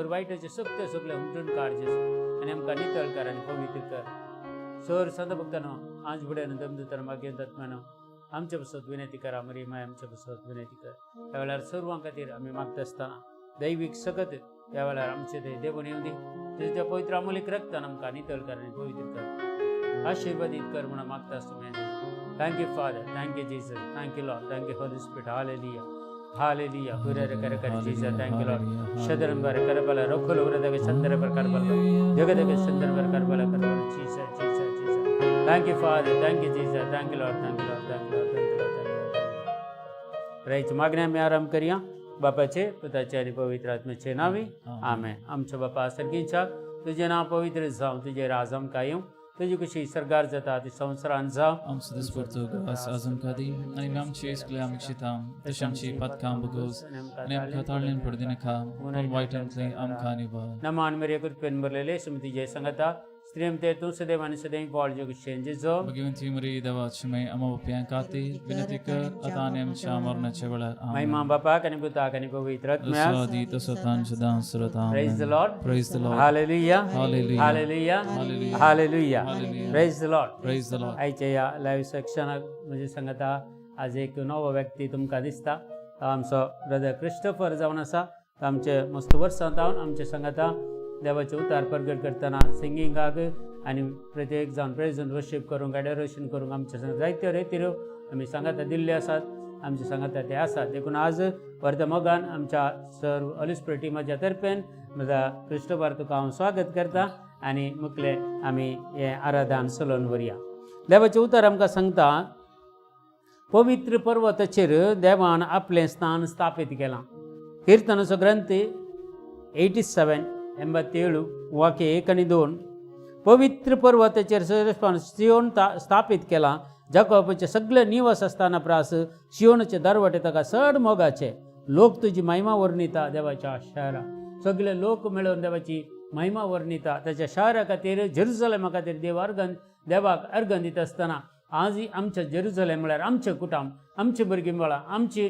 वायटाचे सक्त सगळे हुमटून काड जेजू आनी आमकां नितळ कर आनी पवित्र कर. सर संत भक्तानो आज बुड्यान दमदुतर मागीर दत्मानो आमचे बसत विनंती करा. मरी माय आमचे बसत विनंती कर. ह्या वेळार सर्वां खातीर आमी मागता आसतना दैवीक सकत ह्या वेळार आमचे ते देवून येवं दी. तुज्या पवित्र अमोलीक रक्तान आमकां नितळ कर आनी पवित्र कर, आशिर्वादीत कर म्हणून मागता आसता. Thank you Father, thank you Jesus, thank you Lord, thank you Holy Spirit. Hallelujah, hallelujah. हुरे कर कर Jesus, thank you Lord. शदरम बर करबला रखुल उरदग चंद्र बर करबला जगदग चंद्र बर Karbala Karbala. Jesus, Jesus, Jesus. Thank you Father, thank you Jesus, thank you Lord, thank you Lord, thank you Lord, thank you Lord, thank you. रायच्या मागण्या आमी आराम करया. बापाचे, पुताचे आनी पवित्र आत्म्याचे नांवी आमेन. आमच्या बापा सर्गीच्या, तुजें नांव पवित्र जावं, तुजें राज आमकां येवं, तुजी कशी सरकार जाता ती संवसारान जावं. आमचो दिसपडतो ग्वास आज आमकां दी आनी आमची सगळ्या आमची ताम तशें आमची पातकां बगोस आनी आमकां ताळल्यान पडदिनाका, पूण वायटांतलें आमकां निवार. नमान मेरे कृपेन भरलेले, सुमती जय सांगता, स्त्रीम ते तूं सदैव आनी सदैव पावल जोग जेजो. भगवंती मरी देवाची माय, आम्हा पाप्यां खातीर विनंती कर, आतां आनी आमच्या मरणाच्या वेळार. महिमा बापाक आनी पुताक आनी पवित्र आत्म्याक. आदी तसो तान सदां Surat. Praise the Lord. Praise the Lord. Hallelujah. Hallelujah. Hallelujah. Hallelujah. Hallelujah. Hallelujah. Praise the Lord. Praise the Lord. आयच्या ह्या लायव्ह सेक्शनाक म्हजे सांगता आज एक नवो व्यक्ती तुमकां दिसता. तो आमचो ब्रदर क्रिस्टोफर जावन आसा. तो आमचे मस्त वर्सां जावन आमचे सांगता देवाचे उतार प्रगट करतना सिंगिंगाक आनी प्रत्येक जावन प्रेज एंड वर्शीप करूंक, एडोरेशन करूंक आमचे संग जायत्यो रेतिऱ्यो आमी सांगाता दिल्ल्यो आसात, आमचे सांगाता ते आसात. देखून आज वर्धा मोगान आमच्या सर होली टिमाच्या तर्फेन म्हज्या क्रिस्टोफर तुका हांव स्वागत करता आनी मुखले आमी हें आराधन चलोवन व्हरया. देवाचें उतर आमकां सांगता, पवित्र पर्वताचेर देवान आपलें स्थान स्थापीत केलां. किर्तनाचो ग्रंथ 87, 87, वाक्य 1 आनी 2. पवित्र पर्वताचेर सियोन स्थापीत केलां. जाकोबाचे सगळे निवास आसतना प्रास सियोनाचे दरवटे ताका चड मोगाचे. लोक तुजी महिमा वर्णिता देवाच्या शहरा. सगळे लोक मेळून देवाची महिमा वर्णिता ताच्या शहरा खातीर, जेरुजलेमा खातीर देव अर्गन देवाक अर्गन दिता आसतना आज आमच्या जेरुजलेम म्हळ्यार आमचें कुटुंब, आमचीं भुरगीं बाळां, आमची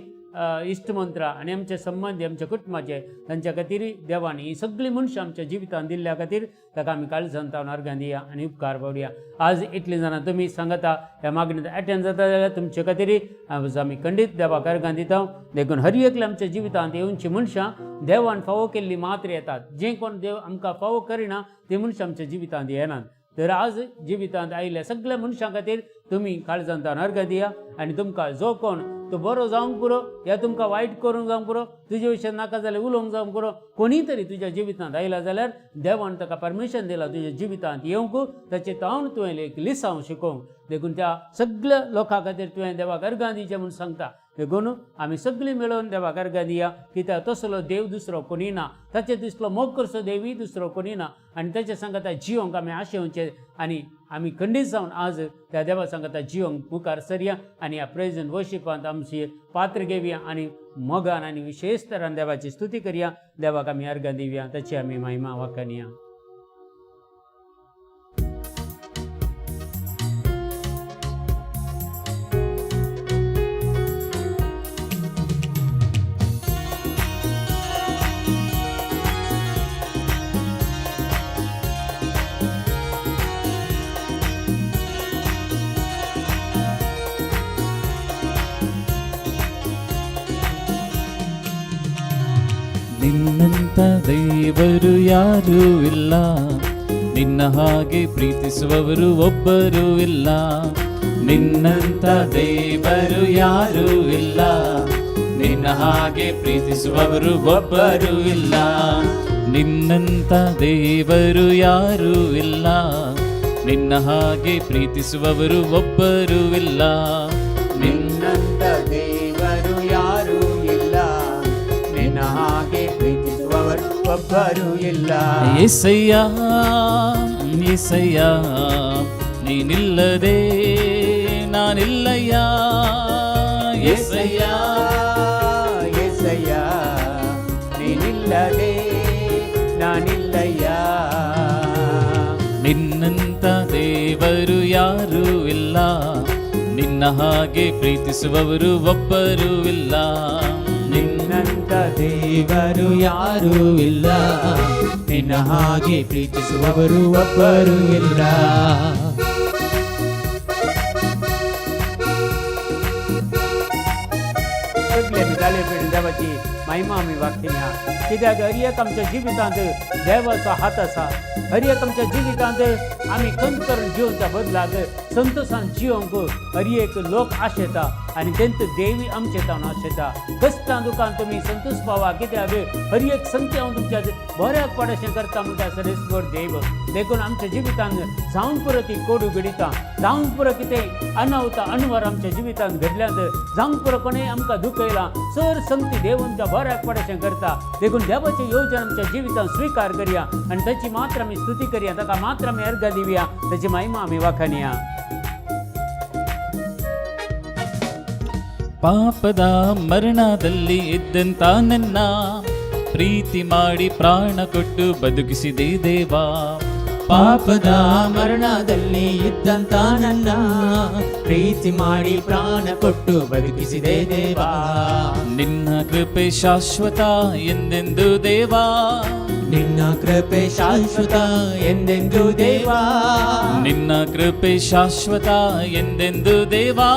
इश्टमंत्रां आनी आमचे संबंदी, आमच्या कुटुंबाचे, तांच्या खातीर देवान ही सगळीं मनशां आमच्या जिवितांत दिल्ल्या खातीर ताका आमी काळजान तावन अर्गां दिया आनी उपकार पावया. आज इतलीं जाणां तुमी सांगता ह्या मागणीत एटेंड जाता जाल्यार तुमचे खातीर आज आमी खंडीत देवाक अर्गां दिता. देखून हर एकल्या आमच्या जिवितांत येवची मनशां देवान फावो केल्ली मात्र येतात. जें कोण देव आमकां फावो करिना ती मनशां आमच्या जिवितांत येनात. तर आज जिवितांत आयिल्ल्या सगळ्या मनशां खातीर तुमी काळजान तावन अर्गां दिया आनी तुमकां जो कोण तो बरो जावंक पुरो या तुमकां वायट करूंक जावंक पुरो, तुजे विशयान नाका जाल्यार उलोवंक जावंक पुरो, कोणीय तरी तुज्या जिवितांत आयला जाल्यार देवान ताका परमिशन दिलां तुज्या जिवितांत येवंक, ताचें तावन तुवें एक लिसांव शिकोवंक. देखून त्या सगळ्या लोकां खातीर तुवें देवाक अर्गां दिवचें म्हूण सांगता. देखून आमी सगळीं मेळून देवाक अर्गां दिया, कित्याक तसलो देव दुसरो कोणी ना, ताचे दुसरो मोग करचो देवूय दुसरो कोणी ना आनी ताचे सांगता जिवंक आमी आशेवचें आनी आमी खंडीत जावन आज त्या देवा सांगता जिवंक मुखार सरया आनी ह्या प्रेज एंड वर्शिपांत आमची पात्र घेवया आनी मोगान आनी विशेश तरान देवाची स्तुती करया. देवाक आमी अर्गां दिवया, ताची आमी महिमा वाखाणया. ನಿನ್ನಂತ ದೇವರು ಯಾರೂ ಇಲ್ಲ, ನಿನ್ನ ಹಾಗೆ ಪ್ರೀತಿಸುವವರು ಒಬ್ಬರೂ ಇಲ್ಲ. ನಿನ್ನಂತ ದೇವರು ಯಾರೂ ಇಲ್ಲ, ನಿನ್ನ ಹಾಗೆ ಪ್ರೀತಿಸುವವರು ಒಬ್ಬರೂ ಇಲ್ಲ. ನಿನ್ನಂತ ದೇವರು ಯಾರೂ ಇಲ್ಲ, ನಿನ್ನ ಹಾಗೆ ಪ್ರೀತಿಸುವವರು ಒಬ್ಬರೂ ಇಲ್ಲ. ನಿನ್ನಂತ ದೇವರು ಯಾರೂ ಇಲ್ಲ, ನಿನ್ನ ಹಾಗೆ ಪ್ರೀತಿಸುವವರು ಒಬ್ಬರೂ ಇಲ್ಲ. ಏಸಯ್ಯ, ಏಸಯ್ಯ, ನೀನಿಲ್ಲದೆ ನಾನಿಲ್ಲಯ್ಯ. ಏಸಯ್ಯ, ಏಸಯ್ಯ, ನೀನಿಲ್ಲದೆ ನಾನಿಲ್ಲಯ್ಯ. ನಿನ್ನಂತ ದೇವರು ಯಾರೂ ಇಲ್ಲ, ನಿನ್ನ ಹಾಗೆ ಪ್ರೀತಿಸುವವರು ಒಬ್ಬರೂ ಇಲ್ಲ. ನಿನ್ನಂತ ದೇವರು ದೇವರು ಯಾರೂ ಇಲ್ಲ, ನಿನ್ನ ಹಾಗೆ ಪ್ರೀತಿಸುವವರು ಒಬ್ಬರು ಇಲ್ಲ. सगळे आमी जाले पेडून देवाची महिमा आमी वाखिन्या. कित्याक हर एक आमच्या जिवितांत देवाचो हात आसा. हर एक आमच्या जिवितांत आमी खंत करून जिवच्या बदलाक संतोशान जिवंक हर एक लोक आशेता आनी तेंत देवी आमचे तावन आशेता. कश्टां दुकान तुमी संतोश पावा, कित्याक हर एक संगती हांव तुमच्या बऱ्याक पड अशें करता म्हणटा सरेश्वर देव. देखून आमच्या जिवितांत जावन पुरो ती कोडू घडिता, जावन पुरो कितें अनवता अणवर आमच्या जिवितांत घडल्यात, जावन पुरो कोणें आमकां दुखयलां, सर संगती देव आमच्या बऱ्याक पड अशें करता. देखून देवाची योजना आमच्या जिवितांत स्विकार करया आनी ताची मात्र आमी स्तुती करया, ताका मात्र आमी अर्घ दिवया, ताची महिमा आमी वाखाणया. ಪಾಪದ ಮರಣದಲ್ಲಿ ಇದ್ದಂತ ನನ್ನ ಪ್ರೀತಿ ಮಾಡಿ ಪ್ರಾಣ ಕೊಟ್ಟು ಬದುಕಿಸಿದೆ ದೇವಾ. ಪಾಪದ ಮರಣದಲ್ಲಿ ಇದ್ದಂತ ನನ್ನ ಪ್ರೀತಿ ಮಾಡಿ ಪ್ರಾಣ ಕೊಟ್ಟು ಬದುಕಿಸಿದೆ ದೇವಾ. ನಿನ್ನ ಕೃಪೆ ಶಾಶ್ವತ ಎಂದೆಂದು ದೇವಾ. ನಿನ್ನ ಕೃಪೆ ಶಾಶ್ವತ ಎಂದೆಂದು ದೇವಾ. ನಿನ್ನ ಕೃಪೆ ಶಾಶ್ವತ ಎಂದೆಂದು ದೇವಾ.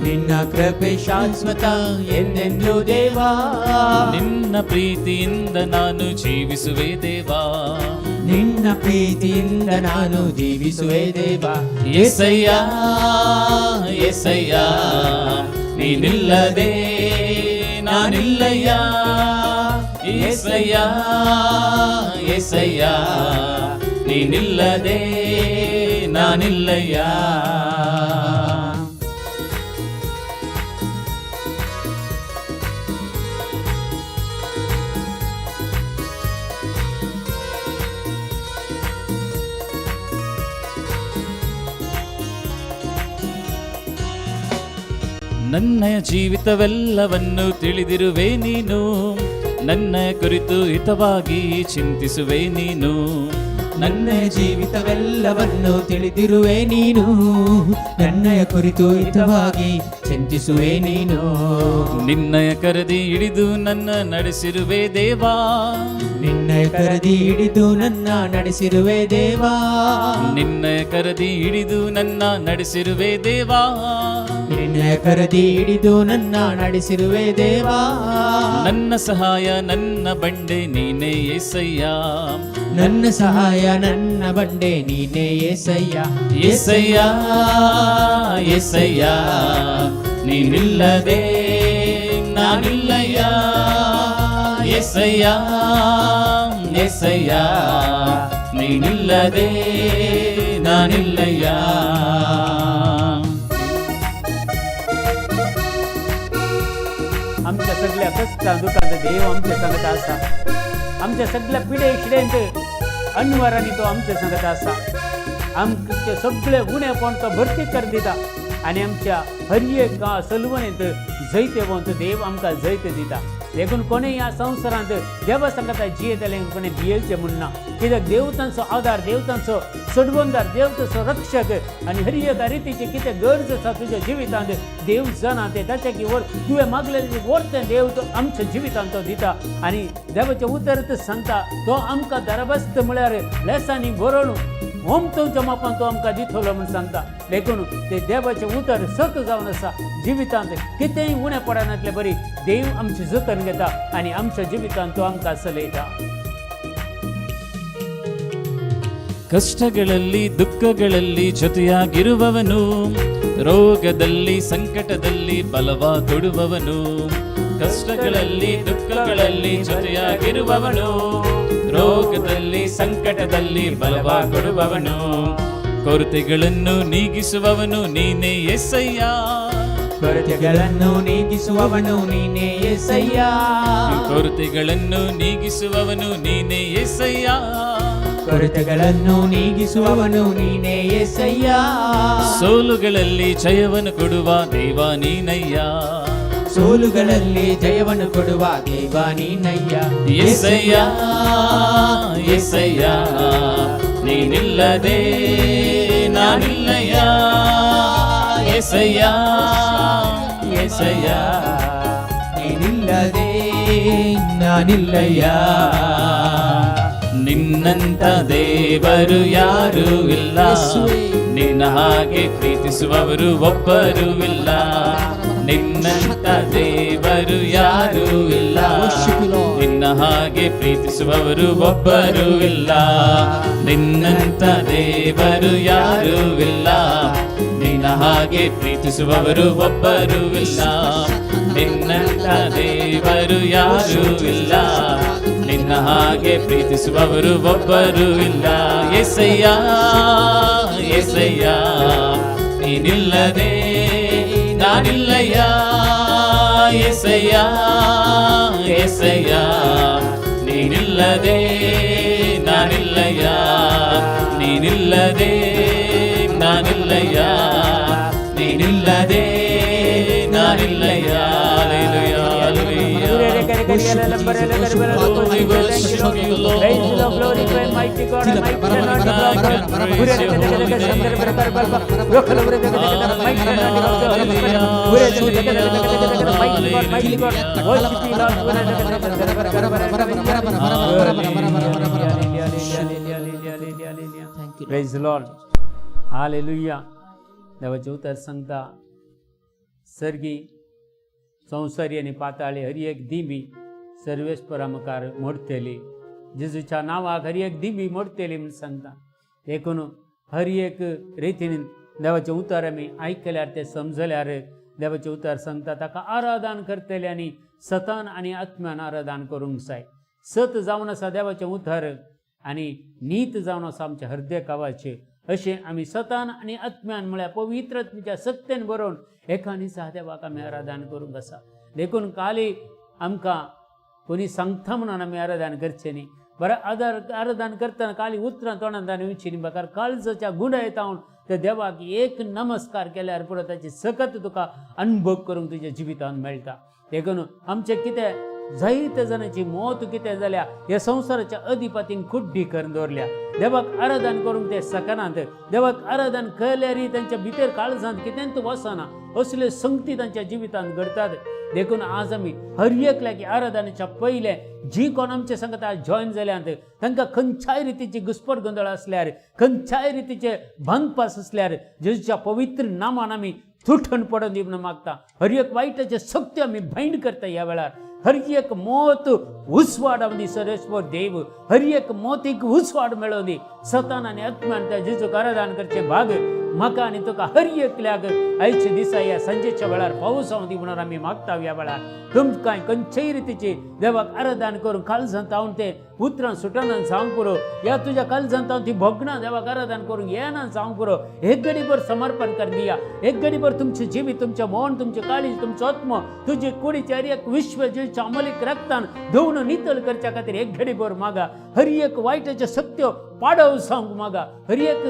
ನಿನ್ನ ಕೃಪೆ ಶಾಶ್ವತ ಎಂದೆಂದು ದೇವಾ. ನಿನ್ನ ಪ್ರೀತಿಯಿಂದ ನಾನು ಜೀವಿಸುವೆ ದೇವಾ. ನಿನ್ನ ಪ್ರೀತಿಯಿಂದ ನಾನು ಜೀವಿಸುವೆ ದೇವಾ. ಏಸಯ್ಯ ಏಸಯ್ಯ ನೀನಿಲ್ಲದೆ ನಾನಿಲ್ಲಯ್ಯ. ಏಸಯ್ಯ ಏಸಯ್ಯ ನೀನಿಲ್ಲದೆ ನಾನಿಲ್ಲಯ್ಯ. ನನ್ನ ಜೀವಿತವೆಲ್ಲವನ್ನು ತಿಳಿದಿರುವೆ ನೀನು, ನನ್ನ ಕುರಿತು ಹಿತವಾಗಿ ಚಿಂತಿಸುವೆ ನೀನು. ನನ್ನ ಜೀವಿತವೆಲ್ಲವನ್ನು ತಿಳಿದಿರುವೆ ನೀನು, ನನ್ನಯ ಕುರಿತು ಹಿತವಾಗಿ ಚಿಂತಿಸುವೆ ನೀನು. ನಿನ್ನಯ ಕರದಿ ಹಿಡಿದು ನನ್ನ ನಡೆಸಿರುವೆ ದೇವಾ. ನಿನ್ನಯ ಕರದಿ ಹಿಡಿದು ನನ್ನ ನಡೆಸಿರುವೆ ದೇವಾ. ನಿನ್ನಯ ಕರದಿ ಹಿಡಿದು ನನ್ನ ನಡೆಸಿರುವೆ ದೇವಾ. ನಿನ್ನಯ ಕರದಿ ಹಿಡಿದು ನನ್ನ ನಡೆಸಿರುವೆ ದೇವಾ. ನನ್ನ ಸಹಾಯ ನನ್ನ ಬಂಡೆ ನೀನೇ ಏಸಯ್ಯ. ನನ್ನ ಸಹಾಯ ನನ್ನ ಬಂಡೆ ನೀನೇ ಏಸಯ್ಯ. ಏಸಯ್ಯ ಏಸಯ್ಯ ನೀನಿಲ್ಲದೆ ನಾನಿಲ್ಲಯ್ಯ. ಏಸಯ್ಯ ಏಸಯ್ಯ ನೀನಿಲ್ಲದೆ ನಾನಿಲ್ಲಯ್ಯ. आमच्या सगळ्या कश्टां दुखांत देव आमच्या संगत आसा. आमच्या सगळ्या पिडे शिडेंत अनवरांनी तो आमच्या संगत आसा. आमचे सगळे उणेपण तो भरती कर दिता आनी आमच्या हर एक सलवणेंत जैतेवंत देव आमकां जैत दिता. देखून कोणें ह्या संवसारांत देवा संगता जियेतले कोणें भियेवचें म्हूण ना, कित्याक देव तांचो आदार, देव तांचो सोडवणदार, देव तांचो रक्षक आनी हर एका रितीची कितें गरज आसा तुज्या जिवितांत देव जाणा तें ताच्या की वर तुवें मागलेलें व्हरतें देव तो आमच्या जिवितांत तो दिता. आनी देवाचें उतर सांगता तो आमकां दरबस्त म्हळ्यार लेसांनी बरोवन होमतवच्या मापान तो आमकां दितलो म्हूण सांगता. देखून ते देवाचें उतर सत जावन आसा. जिवितांत कितेंय उणें पडनातले बरी देव आमचें जतन घेता आनी आमच्या जिवितांत तो आमकां चलयता. ಕಷ್ಟಗಳಲ್ಲಿ ದುಃಖಗಳಲ್ಲಿ ಜೊತೆಯಾಗಿರುವವನು, ರೋಗದಲ್ಲಿ ಸಂಕಟದಲ್ಲಿ ಬಲವ ಕೊಡುವವನು. ಕಷ್ಟಗಳಲ್ಲಿ ದುಃಖಗಳಲ್ಲಿ ಜೊತೆಯಾಗಿರುವವನು, ರೋಗದಲ್ಲಿ ಸಂಕಟದಲ್ಲಿ ಬಲವ ಕೊಡುವವನು. ಕೊರತೆಗಳನ್ನು ನೀಗಿಸುವವನು ನೀನೇ ಏಸಯ್ಯ. ಕೊರತೆಗಳನ್ನು ನೀಗಿಸುವವನು ನೀನೇ ಏಸಯ್ಯ. ಕೊರತೆಗಳನ್ನು ನೀಗಿಸುವವನು ನೀನೇ ಏಸಯ್ಯ. ಕೊರತೆಗಳನ್ನು ನೀಗಿಸುವವನು ನೀನೇ ಏಸಯ್ಯ. ಸೋಲುಗಳಲ್ಲಿ ಜಯವನ್ನು ಕೊಡುವ ದೇವ ನೀನಯ್ಯ. ಸೋಲುಗಳಲ್ಲಿ ಜಯವನ್ನು ಕೊಡುವ ದೇವ ನೀನಯ್ಯ. ಏಸಯ್ಯ ಏಸಯ್ಯ ನೀನಿಲ್ಲದೆ ನಾನಿಲ್ಲಯ್ಯ. ಏಸಯ್ಯ ಏಸಯ್ಯ. ನೀನಿಲ್ಲದೆ ನಾನಿಲ್ಲಯ್ಯ. ನಿನ್ನಂತ ದೇವರು ಯಾರೂ ಇಲ್ಲ. ನಿನ್ನ ಹಾಗೆ ಪ್ರೀತಿಸುವವರು ಒಬ್ಬರೂ ಇಲ್ಲ. ನಿನ್ನಂತ ದೇವರು ಯಾರೂ ಇಲ್ಲ. ನಿನ್ನ ಹಾಗೆ ಪ್ರೀತಿಸುವವರು ಒಬ್ಬರೂ ಇಲ್ಲ. ನಿನ್ನಂತ ದೇವರು ಯಾರೂ ಇಲ್ಲ. ನಿನ್ನ ಹಾಗೆ ಪ್ರೀತಿಸುವವರು ಒಬ್ಬರೂ ಇಲ್ಲ. ನಿನ್ನಂತ ದೇವರು ಯಾರೂ ಇಲ್ಲ. ನಿನ್ನ ಹಾಗೆ ಪ್ರೀತಿಸುವವರು ಒಬ್ಬರೂ ಇಲ್ಲ. ಏಸಯ್ಯ, ಏಸಯ್ಯ, ನೀನಿಲ್ಲದೆ ನಾನಿಲ್ಲಯ್ಯ. ಏಸಯ್ಯ, ಏಸಯ್ಯ, ನೀನಿಲ್ಲದೆ ನಾನಿಲ್ಲಯ್ಯ. ನೀನಿಲ್ಲದೆ ನಾನಿಲ್ಲಯ್ಯ. ನೀನಿಲ್ಲದೆ ನಾನಿಲ್ಲಯ್ಯ. Hallelujah, hallelujah. Praise the Lord, glorify mighty God and mighty anointing of God. Mighty God, mighty God, worship you, Lord. Praise the Lord. Hallelujah. देवाचें उतर सांगता, सर्गी संवसारी आनी पाताळी हर एक दिमी सर्वेस्परा मुखार मोडटली. जेजूच्या नांवाक हर एक दिमी मोडटली म्हूण सांगता. देखून हर एक रितीन देवाचें उतर आमी आयकल्यार, तें समजल्यार, देवाचें उतर सांगता ताका आराधन करतले आनी सतान आनी आत्म्यान आराधन करूंक जाय. सत जावन आसा देवाचें उतर आनी नीत जावन आसा आमच्या हृदय कावाचें. अशें आमी सतान आनी आत्म्यान म्हळ्यार पवित्र आत्म्याच्या सत्तेन बरोवन एका दिसा देवाक आमी आराधन करूंक आसा. देखून काली आमकां कोणी सांगता म्हणून आमी आराधन करचें न्ही. बरें आदार आराधन करतना काली उतरां तोंडांत येवची न्ही, बगर काळजाच्या गुंडायतावन त्या देवाक एक नमस्कार केल्यार पुरो, ताची सकत तुका अनुभव करूंक तुज्या जिवितांत मेळटा. देखून आमचें कितें जायते जाणांची मौत कितें जाल्या, ह्या संवसाराच्या अधिपतीन कुड्डी करून दवरल्या. देवाक आराधन करूंक ते शकनात. देवाक आराधन केल्यारय तांच्या भितर काळजांत कितेंच वचना. असल्यो संगती तांच्या जिवितांत घडतात. देखून आज आमी हर एकल्याक आराधनेच्या पयलें जी कोण आमचे संगत आज जॉयन जाल्यात तांकां खंयच्याय रितीची घुस्पट गोंदळ आसल्यार, खंयच्याय रितीचे भंगपास आसल्यार, जेजूच्या पवित्र नामान आमी तुटण पडून दी म्हणून मागता. हर एक वायटाचे शक्ती आमी बाइंड करता. ह्या वेळार हर एक मोत उजवाड दी सर्वेस्पर देव. हर एक मोतीक उजवाड मेळोवन दी. सतान आनी आत्म्यान त्या जेजूक आराधन करचे भाग म्हाका आनी तुका हर एकल्याक आयच्या दिसा ह्या सांजेच्या वेळार पावस जावं दी म्हणून आमी मागता. ह्या वेळार तुमकां खंयच्याय रितीची देवाक आराधन करून काळजांत तावन ते उतरां सुटना जावंक पुरो, ह्या तुज्या काळजांत तावन ती भोगणां देवाक आराधन करूंक येना जावंक पुरो. एक घडीभर समर्पण कर दिया. एक घडीभर तुमचें जिवीत, तुमचें मन, तुमचें काळीज, तुमचो आत्मो, तुजे कुडीचे हर एक विश्व जेजूच्या अमलीक रक्तान धुवन नितळ करच्या खातीर एक घडीभर मागा. हर एक वायटाच्यो शक्त्यो पाडव जावंक मागा. हर एक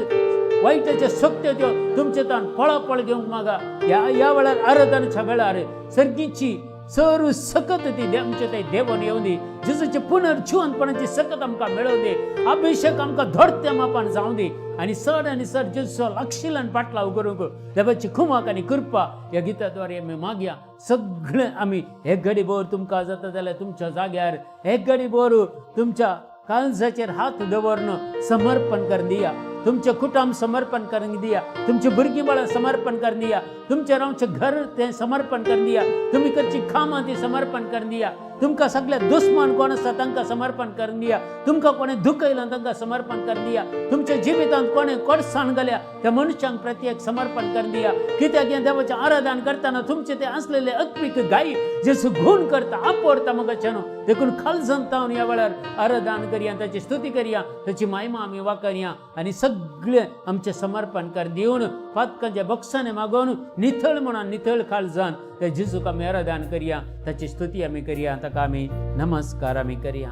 वायटाच्यो शक्त्यो त्यो तुमचे तान पळापळ घेवंक मागा. ह्या ह्या वेळार आराधनाच्या वेळार सर्गीची सर्व सकत ती आमचे ते देवान येवन दी. जेजूचे पुनर्जिवनपणाची सकत आमकां मेळोवन दी. अभिषेक आमकां धोडत्या मापान जावं दी आनी चड आनी चड जेजूचो लागशिल्ल्यान पाटलाव करूंक देवाची खुमाक आनी कृपा ह्या गिताद्वारे आमी मागया. सगळें आमी एक घडी भर तुमकां जाता जाल्यार तुमच्या जाग्यार एक घडी भर तुमच्या काळजाचेर हात दवरून समर्पण कर दिया. तुमचें कुटुंब समर्पण करून दिया. तुमचे भुरगीं बाळां समर्पण करून दिया. तुमचें रावचें घर तें समर्पण करून दिया. तुमी करची कामां ती समर्पण करून दिया. तुमकां सगळे दुस्मान कोण आसा तांकां समर्पण करून दिया. तुमकां कोणें दुखयलां तांकां समर्पण करून दिया. तुमच्या जिवितांत कोणें कोडसाण घाल्या त्या मनशांक प्रत्येक समर्पण करून दिया. कित्याक हें देवाचें आराधन करतना तुमचे ते आसलेले आत्मीक गाय जेजू गुण करता, आपडता मगाच्यान. देखून काळजांत तावन ह्या वेळार आराधन करया, ताची स्तुती करया, ताची महिमा आमी वाकरया आनी सगळें आमचें समर्पण कर दिवन पातकांच्या बक्षाने मागोवन निथळ म्हणून निथळ काळजान त्या जेजूक आमी आराधन करया, ताची स्तुती आमी करया, ताका आमी नमस्कार आमी करया.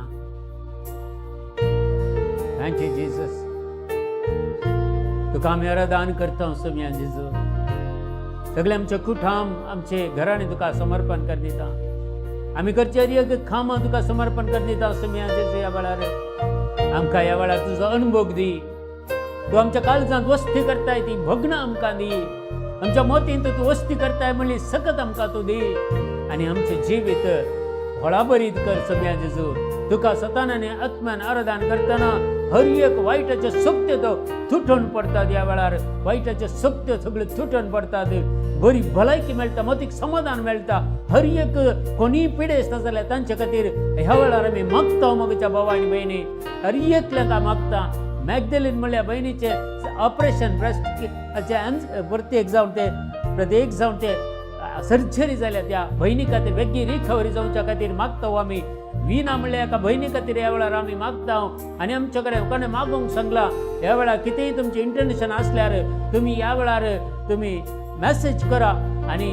Thank you Jesus. तुका आमी आराधन करता सोम्या जेजू. सगळे आमचे कुठाम, आमचे घराणे तुका समर्पण कर दिता. आमी करचे एक कामां तुका समर्पण कर दिता सोम्या जेजू. ह्या वेळार आमकां ह्या वेळार तुजो अनुभव दी. तूं आमच्या काळजांत वस्ती करताय ती भोगणां आमकां दी. आमच्या मोतींत तूं वस्ती करताय म्हणली सकत आमकां तूं दी. आनी आमचें जिवीत होळाबरीत कर सम्या जेजू. तुका सतान आनी आत्म्यान आराधन करतना हर एक वायटाच्यो शक्त्यो तो तुटून पडटात. ह्या वेळार वायटाच्यो शक्त्यो सगळ्यो तुटून पडटात, बरी भलायकी मेळटा, मतीक समाधान मेळटा. हर एक कोणीय पिडेस्त जाल्यार तांचे खातीर ह्या वेळार आमी मागता मोगच्या भाव आनी भयणी, हर एकल्याक मागता. मॅगदेलीन म्हणल्या भयणीचें ऑपरेशन ब्रेस्ट प्रत्येक जावन ते प्रत्येक जावन ते सर्जरी जाल्या त्या भयणी खातीर बेगीन रिकवरी जावच्या खातीर मागता आमी. विना म्हणल्या एका भयणी खातीर ह्या वेळार आमी मागता. आनी आमचे कडेन कोणें मागूंक सांगला, ह्या वेळार कितेंय तुमचें इंटरनॅशन आसल्यार तुमी ह्या वेळार तुमी मॅसेज करा आनी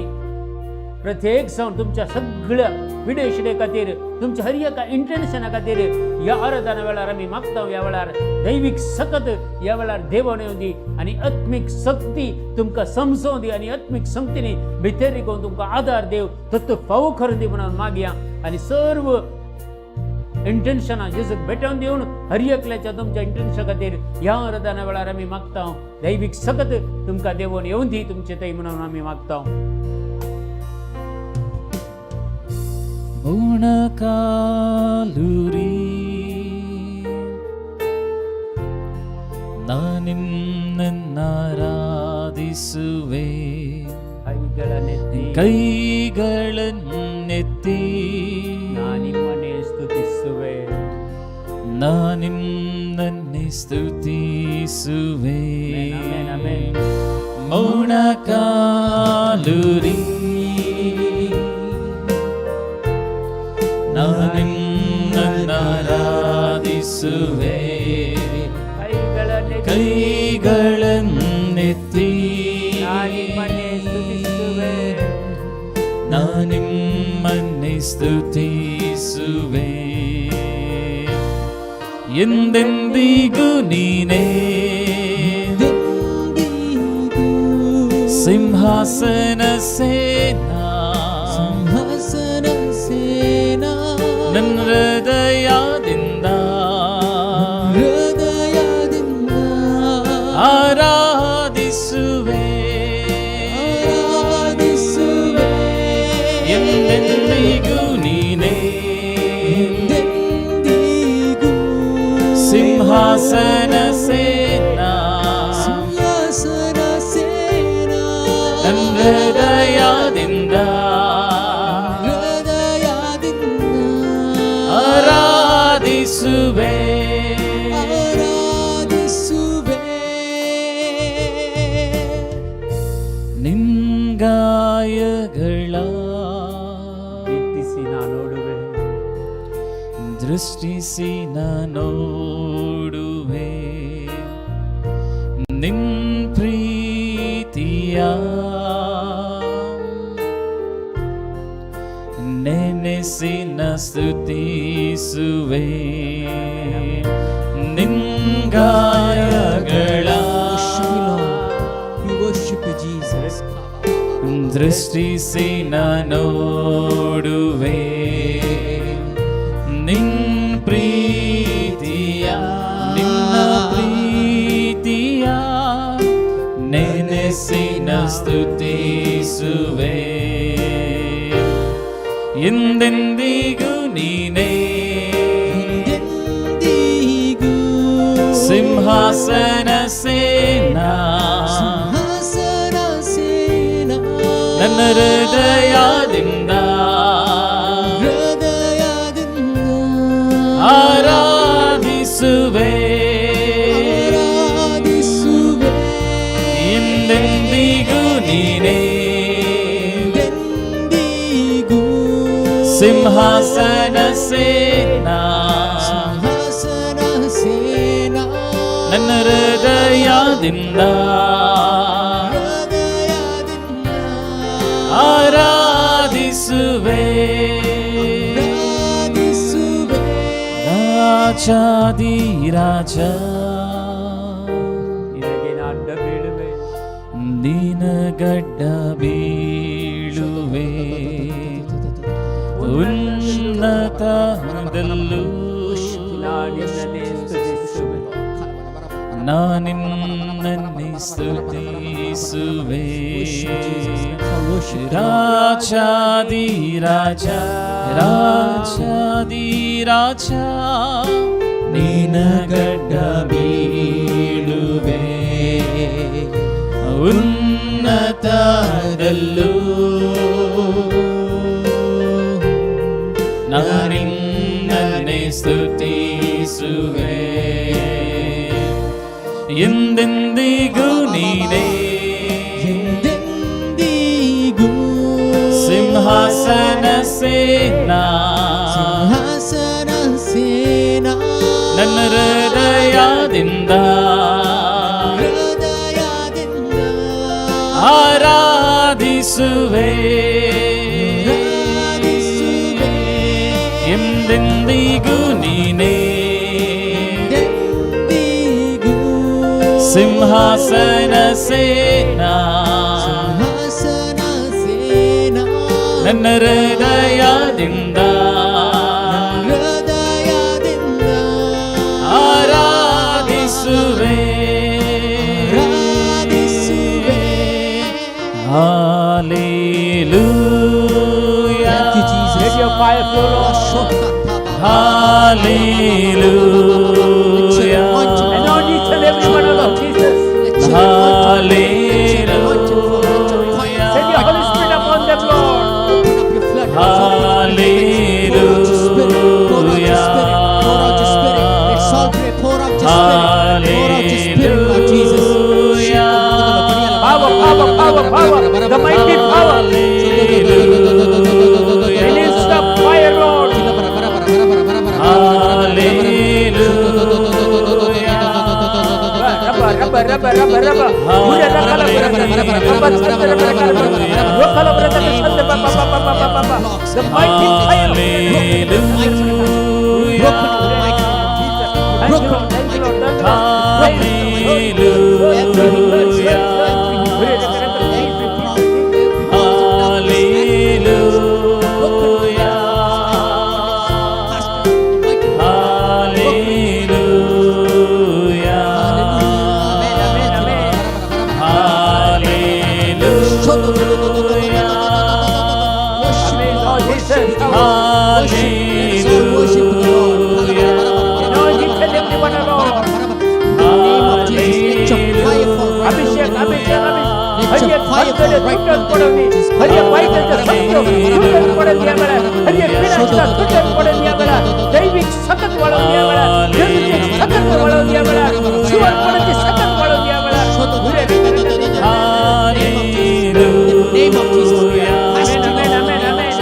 प्रत्येक जावन तुमच्या सगळ्या पिडेशिडे खातीर, तुमच्या हर एका इंटरनॅशना खातीर ह्या आराधना वेळार आमी मागता. ह्या वेळार दैवीक सकत ह्या वेळार देवण येवं दी आनी आत्मीक शक्ती तुमकां समजोवं दी आनी आत्मीक शक्तीनी भितर रिगोवन तुमकां आदार देव तत्व फावो करून दी म्हणून मागया. आनी सर्व इंटेन्शनां जेजूक भेटोवन दिवन हर एकल्याच्या तुमच्या इंटेन्शना खातीर ह्या आराधना वेळार आमी मागता. दैवीक सकत तुमकां देवून येवं दी तुमचे थंय म्हणून आमी मागता. ಮೊಣಕಾಲೂರಿ ನಾನಿನ್ನರಾಧಿಸುವೆ, ಕೈಗಳನ್ನೆತ್ತಿ ಕೈಗಳನ್ನೆತ್ತಿ ನಾನಿಮ್ಮನ್ನೇ ಸ್ತುತಿಸುವೆ. ನಾನಿನ್ನನ್ನೇ ಸ್ತುತಿಸುವೆ. ಆಮೆನ್, ಆಮೆನ್. ಮೊಣಕಾಲೂರಿ ನಾನಿನ್ನರಾಧಿಸುವೆ, ಕೈಗಳನ್ನೆತ್ತಿ ಕೈಗಳನ್ನೆತ್ತಿ ನಾನಿಮ್ಮನ್ನೇ ಸ್ತುತಿಸುವೆ. ನಾನಿಮ್ಮನ್ನೇ ಸ್ತುತಿಸುವೆ. ಎಂದೆಂದಿಗೂ ನೀನೇ ಸಿಂಹಾಸನ ಸೇನಾ, ಸಿಂಹಾಸನ ಸೇನಾ, ನನ್ನ ಹೃದಯದಿಂದ ಹೃದಯದಿಂದ ಆರಾಧಿಸುವೆ, ಆರಾಧಿಸುವೆ. ಎಂದೆಂದಿಗೂ ನೀನೇ ಎಂದೆಂದಿಗೂ ಸಿಂಹಾಸನ ಸೇನಾ, ಸಿಂಹಾಸನ ಸೇನಾ, ನನ್ನ ಹೃದಯದಿಂದ ಹೃದಯದಿಂದ ಆರಾಧಿಸುವೆ. ಆರಾಧಿಸುವೆ. ನಿಂಗಾಯಗಳ ದಿಟ್ಟಿಸಿ ನಾ ನೋಡುವೆ, ದೃಷ್ಟಿಸಿ ನೋಡುವೆ, ನಿನ್ ಪ್ರೀತಿಯ ನೆನೆಸಿನ ಸ್ತುತಿಸುವೆ. ನಿಂಗಾಯಗಳ Worship you, Lord. We worship you, Jesus. ದೃಷ್ಟಿಸಿ ನೋಡುವೆ, ನಿನ್ ಪ್ರೀತಿಯ ನಿನ್ನ ಪ್ರೀತಿಯ ನೆನೆಸಿನ ಸ್ತುತಿಸುವೆ. ಎಂದೆಂದಿಗೂ ನೀನೇ ಎಂದೆಂದಿಗೂ ಸಿಂಹಾಸನ ಸೇನಾ, ಸಿಂಹಾಸನ ಸೇನಾ, ನನ್ನ ಹೃದಯದಿಂದ ಹೃದಯದಿಂದ ಆರಾಧಿಸುವೆ, ಆರಾಧಿಸುವೆ. ಎಂದೆಂದಿಗೂ ನೀನೇ ಎಂದೆಂದಿಗೂ ಸಿಂಹಾಸನ ಸೇನಾ, ಸಿಂಹಾಸನ ಸೇನಾ, ನನ್ನ ಹೃದಯದಿಂದ ಹೃದಯದಿಂದ ಆರಾಧಿಸುವೆ. ಆರಾಧಿಸುವೆ. ರಾಜಾದಿ ರಾಜ, ನಿನಗೆ ನಾ ಅಡ್ಡ ಬೀಳುವೆ, ನಿನಗಡ್ಡ ಬೀಳುವೆ. ಉನ್ನತದಲ್ಲೂ ನಾ ನಿನ್ನನ್ನೇ ಸ್ತುತಿಸುವೆ. ನಾನಿನ್ನನ್ನೇ ಸ್ತುತಿಸುವೆ. Worship Jesus. Let's all worship the Lord. ರಾಜಾದಿ ರಾಜ, ರಾಜಾದಿ ರಾಜ, ನಿನ ಗಡ್ಡ ಬೀಳುವೆ ಉನ್ನತದಲ್ಲೂ. ನಾನಿನ್ನನ್ನೇ ಸ್ತುತಿಸುವೆ, ಎಂದೆಂದಿಗೂ ನೀನೇ ಎಂದೆಂದಿಗೂ ಸಿಂಹಾಸನ ಸೇನಾ ಸಿಂಹಾಸನ ಸೇನಾ ನನ್ನ ಹೃದಯದಿಂದ ಹೃದಯದಿಂದ ಆರಾಧಿಸುವೆ. ಆರಾಧಿಸುವೆ. ಎಂದೆಂದಿಗೂ ನೀನೇ ಎಂದೆಂದಿಗೂ ಸಿಂಹಾಸನ ಸೇನಾ ಸಿಂಹಾಸನ ಸೇನಾ ನನ್ನ ಹೃದಯದಿಂದ ಹೃದಯದಿಂದ ಆರಾಧಿಸುವೆ. ಆರಾಧಿಸುವೆ. Hallelujah. Thank you, Jesus. Let your fire flow, Lord. Hallelujah. Anoint each and every one of us, Jesus. Hallelujah. Send your Holy Spirit upon them, Lord. Open up your flood. Pour out your spirit. Pour out your spirit. Pour out your spirit. Let's all pray. Pour out your spirit. Pour out your spirit, Lord Jesus. Power, power, power, power. The mighty power. Release the fire, Lord. Rabba, rabba, rabba, rabba, rabba. Ura, rabba, rabba, rabba, rabba, rabba, rabba, rabba, rabba, rabba, rabba, rabba, rabba, rabba. The mighty fire. Broken the mighty name of Jesus. Thank you, Lord. Thank you, Lord. Thank you, Lord. Every hindrance, every hindrance, every problem, every Hallelujah. Hallelujah. Amen, amen. Hallelujah. Amen, Lord Jesus. Anoint each and every one, Lord. Abhishek, Abhishek, Abhishek. ಹರಿಯ ಭಕ್ತರ ತುಟ್ಟನ್ ಕೊಡಲಿ, ಹರಿಯ ವೈದ್ಯದ ಸತ್ಯ ತುಟ್ಟನ್ ಕೊಡಲಿ ಅವಳ, ಹರಿಯ ವಿನಾಶದ ತುಟ್ಟನ್ ಕೊಡಲಿ ಅವಳ, ದೈವಿಕ ಸತತ್ ಒಳಲಿ ಅವಳ, ಜಗತ್ತಿನ ಸತತ್ ಒಳಲಿ ಅವಳ, ಶಿವರ್ಪಣಕ್ಕೆ ಸತತ್ ಒಳಲಿ ಅವಳ. Name of Jesus. Amen, amen, amen, amen.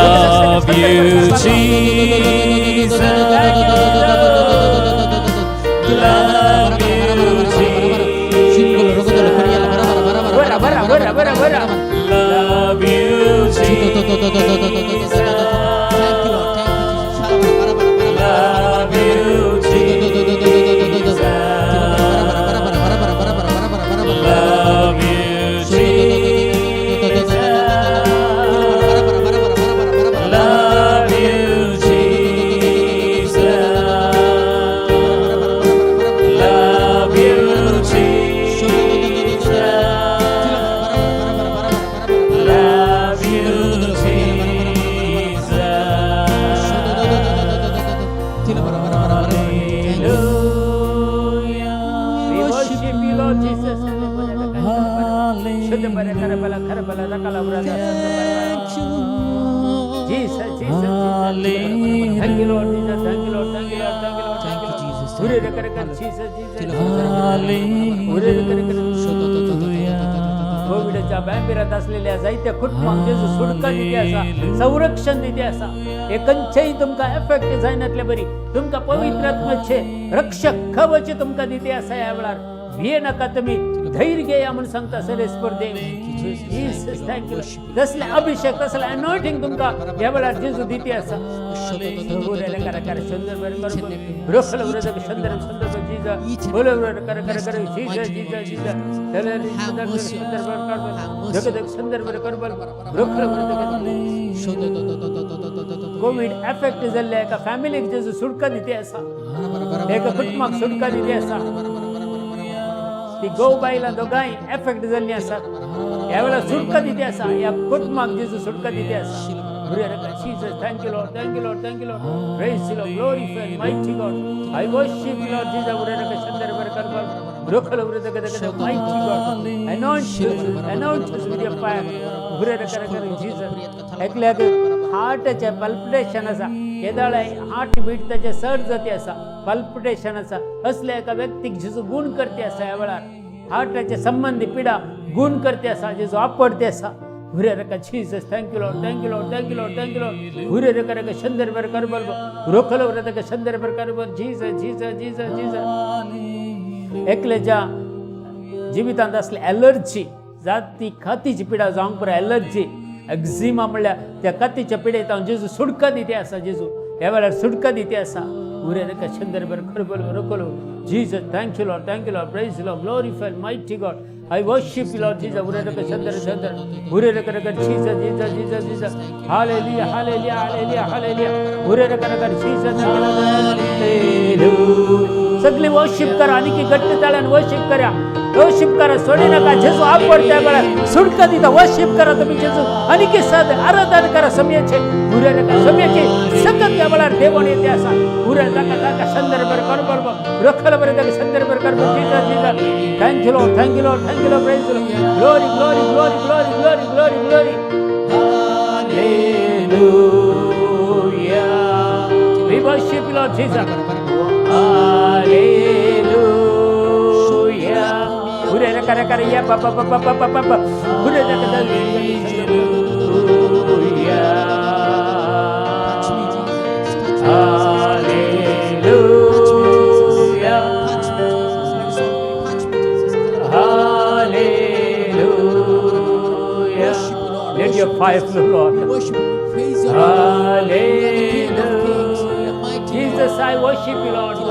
Love you, Jesus. Love you, Jesus. Love you, Jesus. Love you, Jesus. Love you, Jesus. Love you, Jesus. Love you, Jesus. Love you, Jesus. Hallelujah. We worship you, Lord Jesus. Jesus, Jesus, Jesus. Thank you, Lord Jesus. Thank you, Lord. Thank you, Lord. Thank you, Lord. Thank you, Jesus. Jesus, Jesus. कोविडच्या बॅम्बिरात असलेल्या जायत्या कुटुंबांक जेजू सुटका दिती आसा, संरक्षण दिती आसा. हे खंयचेय तुमकां एफेक्ट जायनातले बरी तुमकां पवित्र आत्माचे रक्षक कवच तुमकां दिती आसा. ह्या वेळार भिये नाका, तुमी धैर्य घेया म्हूण सांगता सरेस्पर देव. Jesus, thank you. तसले अभिषेक, तसले अनॉयटिंग तुमकां ह्या वेळार जेजू दिती आसा. Jesus. Each and बोलो every कर कर blessed कर in the Jesus mighty name of Jesus Jesus Jesus. Christ. Have mercy on us. Have mercy on us. Covid effect जाल्ले एका फॅमिलीक जेजू सुटका दिती आसा, एका कुटुंबाक सुटका दिती आसा. ती घोव बायलां दोगांय एफेक्ट जाल्लीं आसा. ह्या वेळार सुटका दिती आसा, ह्या कुटुंबाक जेजू सुटका दिती आसा. Jesus, thank you Lord, thank you Lord, thank you Lord. Praise you Lord, glorify mighty God. I worship you Lord Jesus. Mighty God, anoint us, anoint us with your fire. Jesus. एकल्याक हार्टाचें palpitation आसा, केदळाय heart beet ताचें चड जाती आसा, palpitation आसा. असल्या एका व्यक्तीक जेजू गूण करते आसा. ह्या वेळार हार्टाचे संबंदी पिडा गूण करते आसा, जेजू आपडते आसा. Jesus, thank you Lord, thank you Lord, thank you Lord, thank you Lord. Jesus Jesus Jesus Jesus. एकल्याच्या जिवितांत असले एलर्जी जात ती कातीची पिडा जावंक पुरो, एलर्जी एक्झिमा म्हणल्यार त्या कातीच्या पिडेत हांव जेजू सुटका दिते आसा. जेजू ह्या वेळार सुटका दिते आसा. Jesus, thank you Lord, thank you Lord, praise Lord, glorify mighty God. I worship you Lord Jesus. Jesus Jesus Jesus Jesus. Hallelujah hallelujah hallelujah hallelujah. Jesus. सगळी वर्शिप करा आणि की घट्ट ताळ्यान वर्शिप करा, वर्शिप करा, सोडी नका. जेजू आपडत्या वेळार सुटका दिता. वर्शिप करा तुम्ही जेजू आणि की साद आराधन करा समयाचे. समयाचे सकत या वेळार देवण येते आसा. उरे ताका ताका संदर्भ करबल रखल बरे ताका संदर्भ करबल. Jesus Jesus, thank you Lord, thank you Lord, thank you Lord, praise Lord, glory glory glory glory glory glory glory. Hallelujah. We worship you Lord Jesus. Hallelujah. Ure kare kare ya pa pa pa pa pa pa pa. Ure kare hallelujah. Touch me, Jesus. Touch me, Jesus. Touch me, Jesus. Hallelujah. Touch me, Jesus. Let us all touch me, Jesus. Hallelujah. Worship you, Lord. Let your Worship you, fire Jesus. flow, Lord. We worship you. We praise your name. You are the King of Kings, the mighty Jesus, Lord. I worship you, Lord. The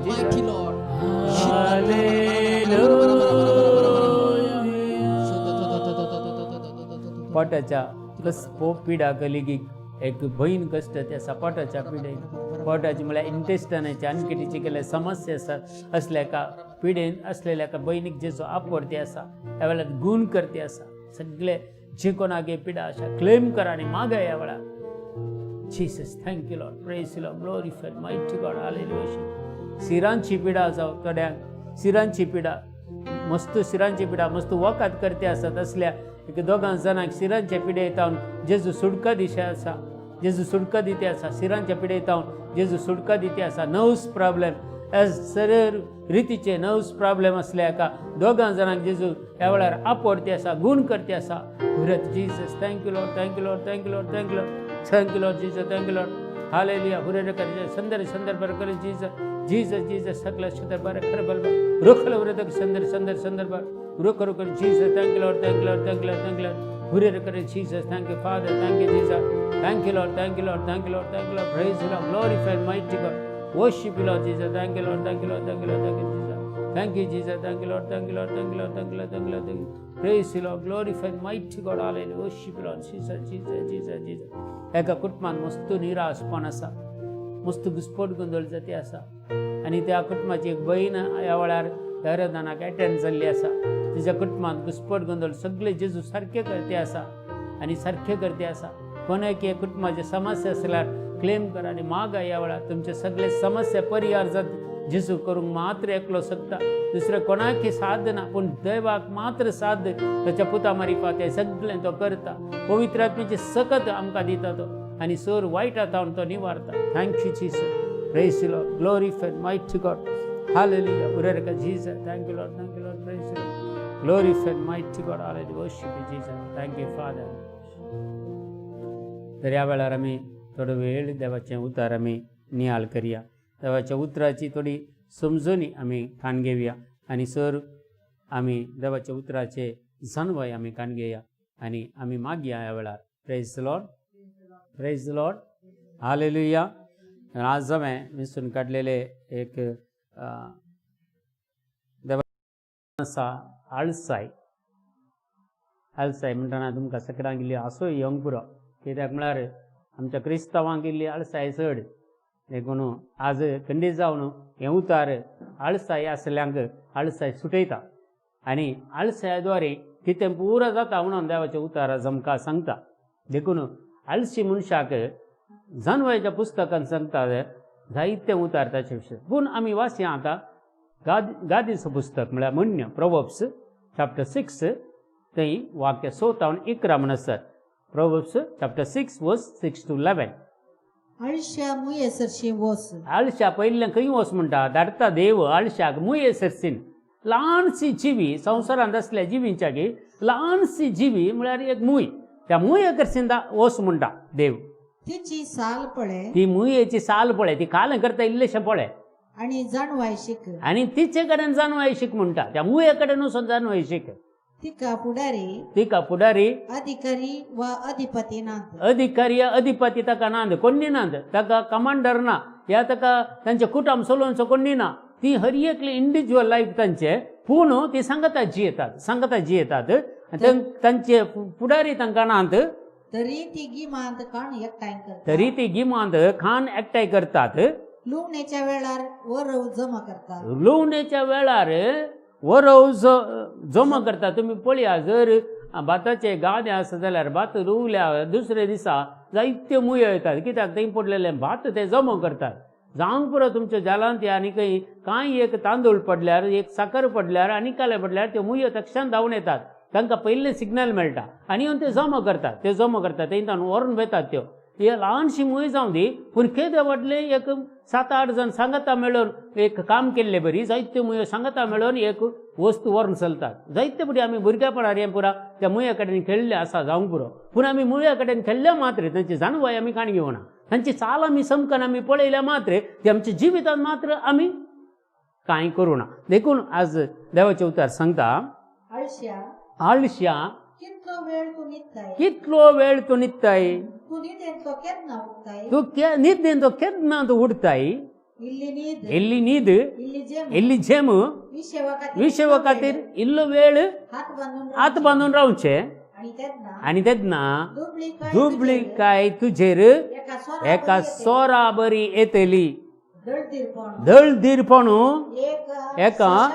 mighty Lord. Hallelujah. पोटाच्या plus पिडा कलिगीक एक भयण कश्ट त्या सपाटाच्या पिडेन, पोटाची म्हळ्यार इंटेस्टनाची आणखीची केल्ले समस्या आसा. असल्या एका पिडेन असलेल्या एका भयणीक जेचो आपवडती आसा, ह्या वेळार गूण करती आसा. सगळे जे कोणाक पिडा आसा क्लेम करा आनी मागा ह्या वेळार. Jesus, thank you Lord, praise you Lord, glorify mighty God. Hallelujah. सिरांची पिडा जावं थोड्यांक सिरांची पिडा, मस्त सिरांची पिडा मस्त वखद करते आसा. तसल्या एक दोगां जाणांक सिरांच्या पिडे येतावन जेजू सुटका दिशा आसा, जेजू सुटका दिते आसा. सिरांच्या पिडे येतावन जेजू सुटका दिते आसा. नर्व्स प्रॉब्लेम सरळ रितीचे नर्व्स प्रॉब्लेम असले एका दोगां जाणांक जेजू ह्या वेळार आपवडते आसा, गूण करते आसा. हुरत Jesus, thank you Lord, thank you Lord, thank you Lord, thank you Lord, thank you Lord Jesus, thank you Lord. Hallelujah. हुरे कर संदर संदर बर कर जीसस जीसस जीसस. सकला सुंदर बर खर बल रोखल हुरे तक संदर संदर संदर बर rock rock Jesus. Thank you Lord, thank you Lord, thank you Lord, thank you Lord. हुरे कर Jesus, thank you Father, thank you Jesus, thank you Lord, thank you Lord, thank you Lord, thank you Lord. Praise you Lord, glorify mighty God. Worship you Lord Jesus. Thank you Lord, thank you Lord, thank you Lord, thank you Jesus, thank you Jesus, thank you Lord, thank you Lord, thank you Lord, thank you Lord, thank you Lord, thank you. Praise you Lord, glorify mighty God. Hallelujah. Worship you Lord Jesus Jesus Jesus Jesus. एका कुटुंबान मस्त निराशपण आसा, मस्त घुस्पट गोंदळ जाती आसा. आनी त्या कुटुंबाची एक बहीण ह्या वेळार आराधनाक एटेंड जाल्ली आसा. तिच्या कुटुंबांत घुस्पट गोंदळ सगळे जेजू सारखे करते आसा आनी सारखे करते आसा. कोणाक कुटुंबाचे समस्या आसल्यार क्लेम करा आनी मागा. ह्या वेळार तुमचे सगळे समस्या परिहार जात जेजू करूंक मात्र एकलो शकता, दुसरें कोणाकय साध्य ना, पूण देवाक मात्र साध्य. ताच्या पुता मारिफात हें सगळें तो करता. पवित्र आत्म्याची सकत आमकां दिता तो आनी सोर वायट आतावन तो निवारता. Thank you Jesus, praise you Lord, glorify mighty God. Hallelujah. उरेरका Jesus, thank you Lord, thank you Lord, praise you Lord, glorify mighty God. Hallelujah. Worship you Jesus, thank you Father. तर ह्या वेळार आमी थोडो वेळ देवाचें उतार आमी नियाळ करया. देवाच्या उतराची थोडी समजणी आमी कान घेवया आनी सर आमी देवाच्या उतराचे जाणवाय आमी कान घेवया आनी आमी मागया ह्या वेळार. Praise Lord, praise Lord, hallelujah. आज हांवें वेंचून काडलेले एक देवा आसा आळसाय. आळसाय म्हणटना तुमकां सगळ्यांक इल्ली आसोय येवंक पुरो, कित्याक म्हळ्यार आमच्या क्रिस्तांवांक इल्ली आळसाय चड. देखून आज खंडीत जावन हें उतार आळसाय आसल्यांक आळसाय सुटयता आनी आळसाय द्वारे कितें पुरो जाता म्हणून देवाचें उतार आज आमकां सांगता. देखून आळशी मनशाक जानवयाच्या पुस्तकान सांगता जायते उतार ताचे विशय. पूण आमी वाचया आतां गादीचो पुस्तक म्हळ्यार म्हण्य प्रोवर्ब्स चॅप्टर 6 थंय वाक्य 6 तावन 11 म्हणसर. प्रोवर्ब्स चॅप्टर 6 वर्स 6 to 11. आळश्या मुये सरशी वोस. आळश्या पयलें खंय वोस म्हणटा, धाडटा देव आळश्याक मुये सरसीन. ल्हानशी जिवी संवसारांत आसल्या जिवींच्याकी ल्हानशी जिवी म्हळ्यार एक मूय, त्या मुये करसीन वोस म्हणटा देव. तिची साल पळे, ती मुयेची साल पळय, ती काल करता इल्लेशें पळय आनी जाणवाय शीक, आनी तिचे कडेन जाणवाय शीक म्हणटा. त्या मुये कडेन वचून जाणवाय शीक. तिका फुडारी, तिका फुडारी अधिकारी वा अधिपती नात, अधिकारी अधिपती ताका नात, कोण्णी नात, ताका कमांडर ना, ह्या ताका तांचे कुटुंब चलोवचो कोण्णी ना. ती हर एकली इंडिविज्युअल लायफ तांचे, पूण ती सांगता जियेतात, सांगता जियेतात. तांचे फुडारी तांकां नात, तरी ती गिमांत खाण एकठांय करतात, तरी ती गिमांत खाण एकठांय करतात. लुवणेच्या वेळार वरव जमा करतात, लुवणेच्या वेळार वरव जमा करतात. तुमी पळया, जर भाताचे गादे आसा जाल्यार भात रुवल्या दुसरे दिसा जायत्यो मुयो येतात, कित्याक थंय पडलेलें भात ते जमा करतात. जावंक पुरो तुमच्या जालांत आनी खंय कांय एक तांदूळ पडल्यार, एक साकर पडल्यार आनी काले पडल्यार त्यो मुयो तक्षण धांवून येतात. तांकां पयलें सिग्नल मेळटा आनी येवन ते जमा करतात, ते जमा करतात, थंय तांकां व्हरून वेतात त्यो. ही ल्हानशी मूय जावं दी, पूण केदे व्हडलें एक 7-8 जाण सांगता मेळून एक काम केल्ले बरी जायत्यो मुयो सांगता मेळून एक वस्तू व्हरून चलतात. जायते पटी आमी भुरगेपणार हें पुरा त्या मुया कडेन खेळ्ळें आसा जावंक पुरो, पूण आमी मुया कडेन खेळ्ळ्या मात्र तांची जाणवाय आमी काण घेवना, तांची चाल आमी समकन आमी पळयल्या मात्र ती आमच्या जिवितांत मात्र आमी कांय करूं ना. देखून आज देवाचें उतर सांगता, आळश्या आळश्या कितलो वेळ तूं न्हिदताय, कितलो वेळ तूं न्हिदताय, तूं न्हिदेंतलो केन्ना उठताय, तूं न्हिदेंतलो केन्ना तूं उठताय, इल्ली न्हीद, इल्ली न्हीद, इल्ली जेम, इल्ली झेम, विशेवा विशेवा खातीर इल्लो वेळ हात बांदून हात बांदून रावचें, आनी तेन्ना आनी तेन्ना दुबळीकाय तुजेर एका सोरा बरी येतली. दळदीरपण एका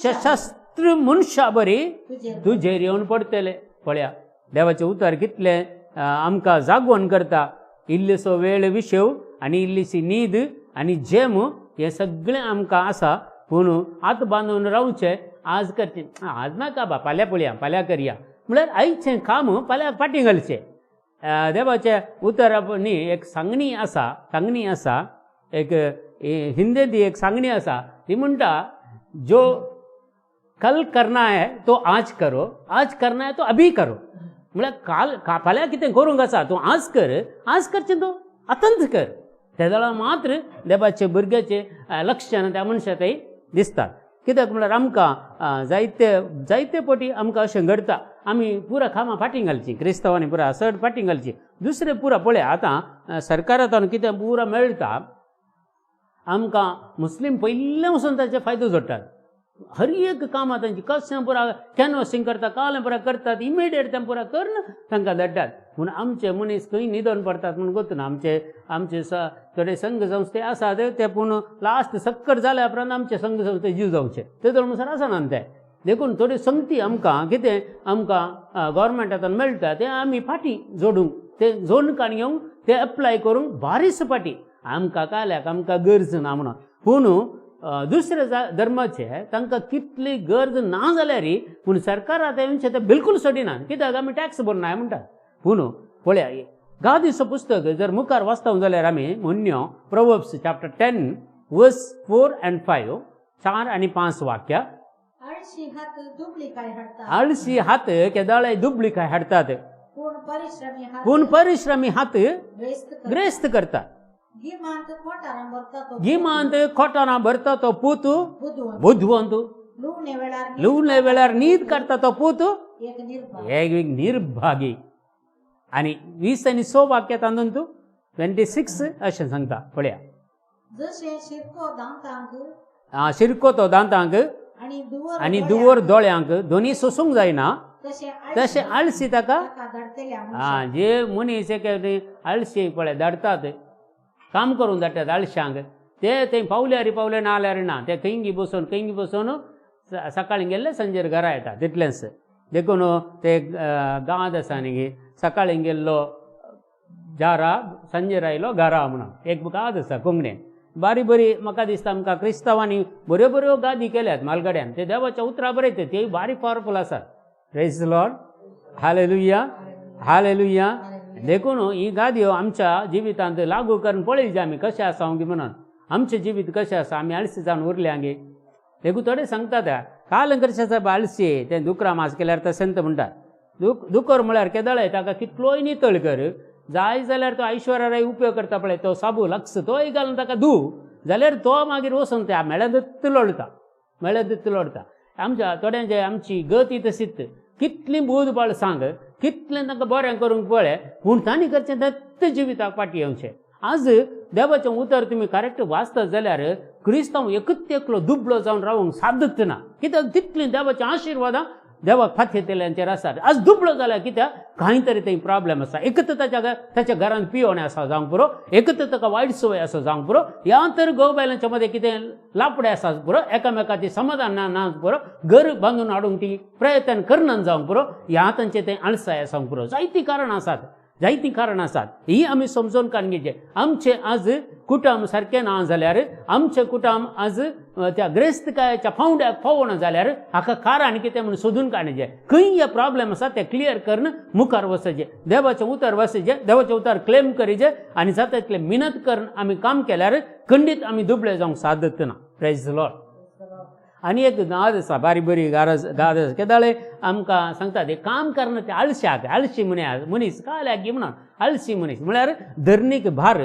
सशस्त्र मनशा बरी तुजेर येवन पडटले. पळया देवाचें उतर कितलें आमकां जागवण करता. इल्लोसो वेळ विशेव आनी इल्लीशी न्हीद आनी जेम हें सगळें आमकां आसा, पूण हात बांदून रावचें आज करचें, आज नाका बा फाल्यां पळया, फाल्यां करया, म्हळ्यार आयचें काम फाल्यां फाटीं घालचें. देवाच्या उतरा न्ही एक सांगणी आसा, सांगणी आसा, एक हिंदींत एक सांगणी आसा, ती म्हणटा जो कल करना है तो आज करो, आज करना है तो अभी करो. म्हळ्यार काल फाल्यां कितें करूंक आसा तूं आज कर, आज करचें तूं आतांच कर. ते जाल्यार मात्र देवाचे भुरग्याचे लक्षण त्या मनशा थंय दिसतात. कित्याक म्हळ्यार आमकां जायते जायते पटी आमकां अशें घडटा, आमी पुरा कामां फाटीं घालचीं, क्रिस्तांवांनी पुरा चड फाटीं घालची. दुसरें पुरा पळय आतां सरकारांतल्यान कितें पुरा मेळटा आमकां, मुस्लीम पयलें वचून ताचे फायदो जोडटात. हर एक कामां तांची कशें पुरा कॅनवसींग करता, कालें पुरा करतात, इमिडिएट तें पुरा करून तांकां धाडटात. पूण आमचे मनीस खंय न्हिदोन पडटात म्हूण गोतना. आमचे आमचे थोडे संघ संस्थे आसात ते, पूण लास्ट सक्कर जाल्या उपरांत आमचे संघ संस्थे जीव जावचे ते म्हणसर आसना ते. देखून थोडी संगती आमकां कितें आमकां गोवोरमेंटांतल्यान मेळटा तें आमी फाटीं जोडूंक, ते जोडून काण घेवंक, ते एप्लाय करूंक बारीस फाटीं आमकां काल्याक आमकां गरज ना म्हणून. पूण दुसऱ्या धर्माचे तांकां कितली गरज ना जाल्यार पूण सरकार आतां येवचें तें बिलकूल सोडिना, कित्याक आमी टॅक्स भरना म्हणटात. पूण पळया गादीचो पुस्तक जर मुखार वाचता जाल्यार आमी म्हणयो प्रोवर्ब्स चॅप्टर 10 वर्स 4 and 5, 4 आनी 5 वाक्य. आळशी हात दुबळीकाय हाडटा, आळशी हात केदाळे दुबळीकाय हाडटात, पूण परिश्रमी हात, पूण परिश्रमी हात ग्रेस्त ग्रेस्त करतात. गिमांत कोटारां भरता तो, गिमांत खोटारां भरता तो पूत बुदवंत, बुदवंत, लुवणे वेळार लुवणे वेळार न्हीद काडटा तो पूत एक निर्भाग, एक निर्भागी. आनी 20 आनी 6 वाक्य तातूंत 26 अशें सांगता पळया. जशें शिरको दांतांक शिरको तो दांतांक आनी आनी दुवर दोळ्यांक दोनी सोसूंक जायना, तशें तशें आळशी ताका ताका धाडटल्या आं जे मनीस एक आळशी पळय धाडटात, काम करूंक धाडटात आळशांक, ते थंय पावल्यार पावले ना जाल्यार ना, ते खंयगी बसून खंयगी बसून सकाळीं गेल्ले सांजेर घरा येता तितलेंच. देखून ते गांवांत आसा न्ही, सकाळीं गेल्लो जारा सांजेर आयलो घरा म्हणून एक गाद आसा कोंकणीन. बारी बरी म्हाका दिसता आमकां क्रिस्तांवांनी बऱ्यो बऱ्यो गादी केल्यात मालगड्यान, ते देवाच्या उतरां बरयतात, तेय बारीक पावरफूल आसात. प्रेज लॉर्ड, हालेलुया, हालेलुया. देखून ही गादयो आमच्या जिवितांत लागू करून पळयचे आमी कशें आसा गी म्हणून, आमचें जिवीत कशें आसा, आमी आळशी जावन उरल्या गे. देखून थोडे सांगतात काल कशें आसा आळशी, तें दुकरा मास केल्यार तशेंच म्हणटात. दुकर म्हळ्यार केदळाय ताका कितलोय नितळ कर जाय जाल्यार तो ऐश्वर्या राय उपयोग करता पळय तो साबू लक्स तोय घालून ताका धू जाल्यार तो मागीर वचून त्या मेळ्यात लोळटा, मेळ्यात लोळटा. आमच्या थोड्यांचे आमची गती तशीच, कितली बूद बाळ सांग, कितलें तांकां बरें करूंक पळय, पूण तांणी करचें दत्त जिविताक फाटी येवचें. आज देवाचें उतर तुमी करेक्ट वाचता जाल्यार क्रिस्तांव एकूच एकलो दुबळो जावन रावंक सादत ना, कित्याक तितलीं देवाचीं आशिर्वादां देवाक फाथेतल्यांचेर आसात. आज दुबळो जाल्यार कित्याक कांय तरी थंय प्रॉब्लेम आसा, एक तर ताच्या घरांत पियोणे आसा जावंक पुरो, एक तर ताका वायट संवय आसा जावंक पुरो, या तर घोव बायलांच्या मदें कितें लापडे आसा पुरो, एकामेकाची समाधान ना ना पुरो, घर बांदून हाडूंक ती प्रयत्न करना जावंक पुरो, ह्या तांचें तें आळसाय आसा पुरो. जायतीं कारणां आसात, जायतीं कारणां आसात, ही आमी समजून काडून घेवचें. आमचें आज कुटुंब सारकें ना जाल्यार, आमचें कुटुंब आज त्या ग्रेस्तकायेच्या फावंड्याक पावना जाल्यार हाका कारण कितें म्हणून सोदून काडचें. खंय हे प्रॉब्लेम आसा ते क्लियर करून मुखार वचचें, देवाचें उतर वचचें, देवाचें उतर क्लेम करीचें आनी जाता तितलें मिनत करून आमी काम केल्यार खंडीत आमी दुबळे जावंक सादत ना. प्रेज लॉर्ड. आनी एक गाद आसा, बारी बरी गाद आसा, केदाळे आमकां सांगता ते काम करना ते आळशाक, आळशी मनीस काल्याक म्हणून, आळशी मनीस म्हळ्यार धरणीक भार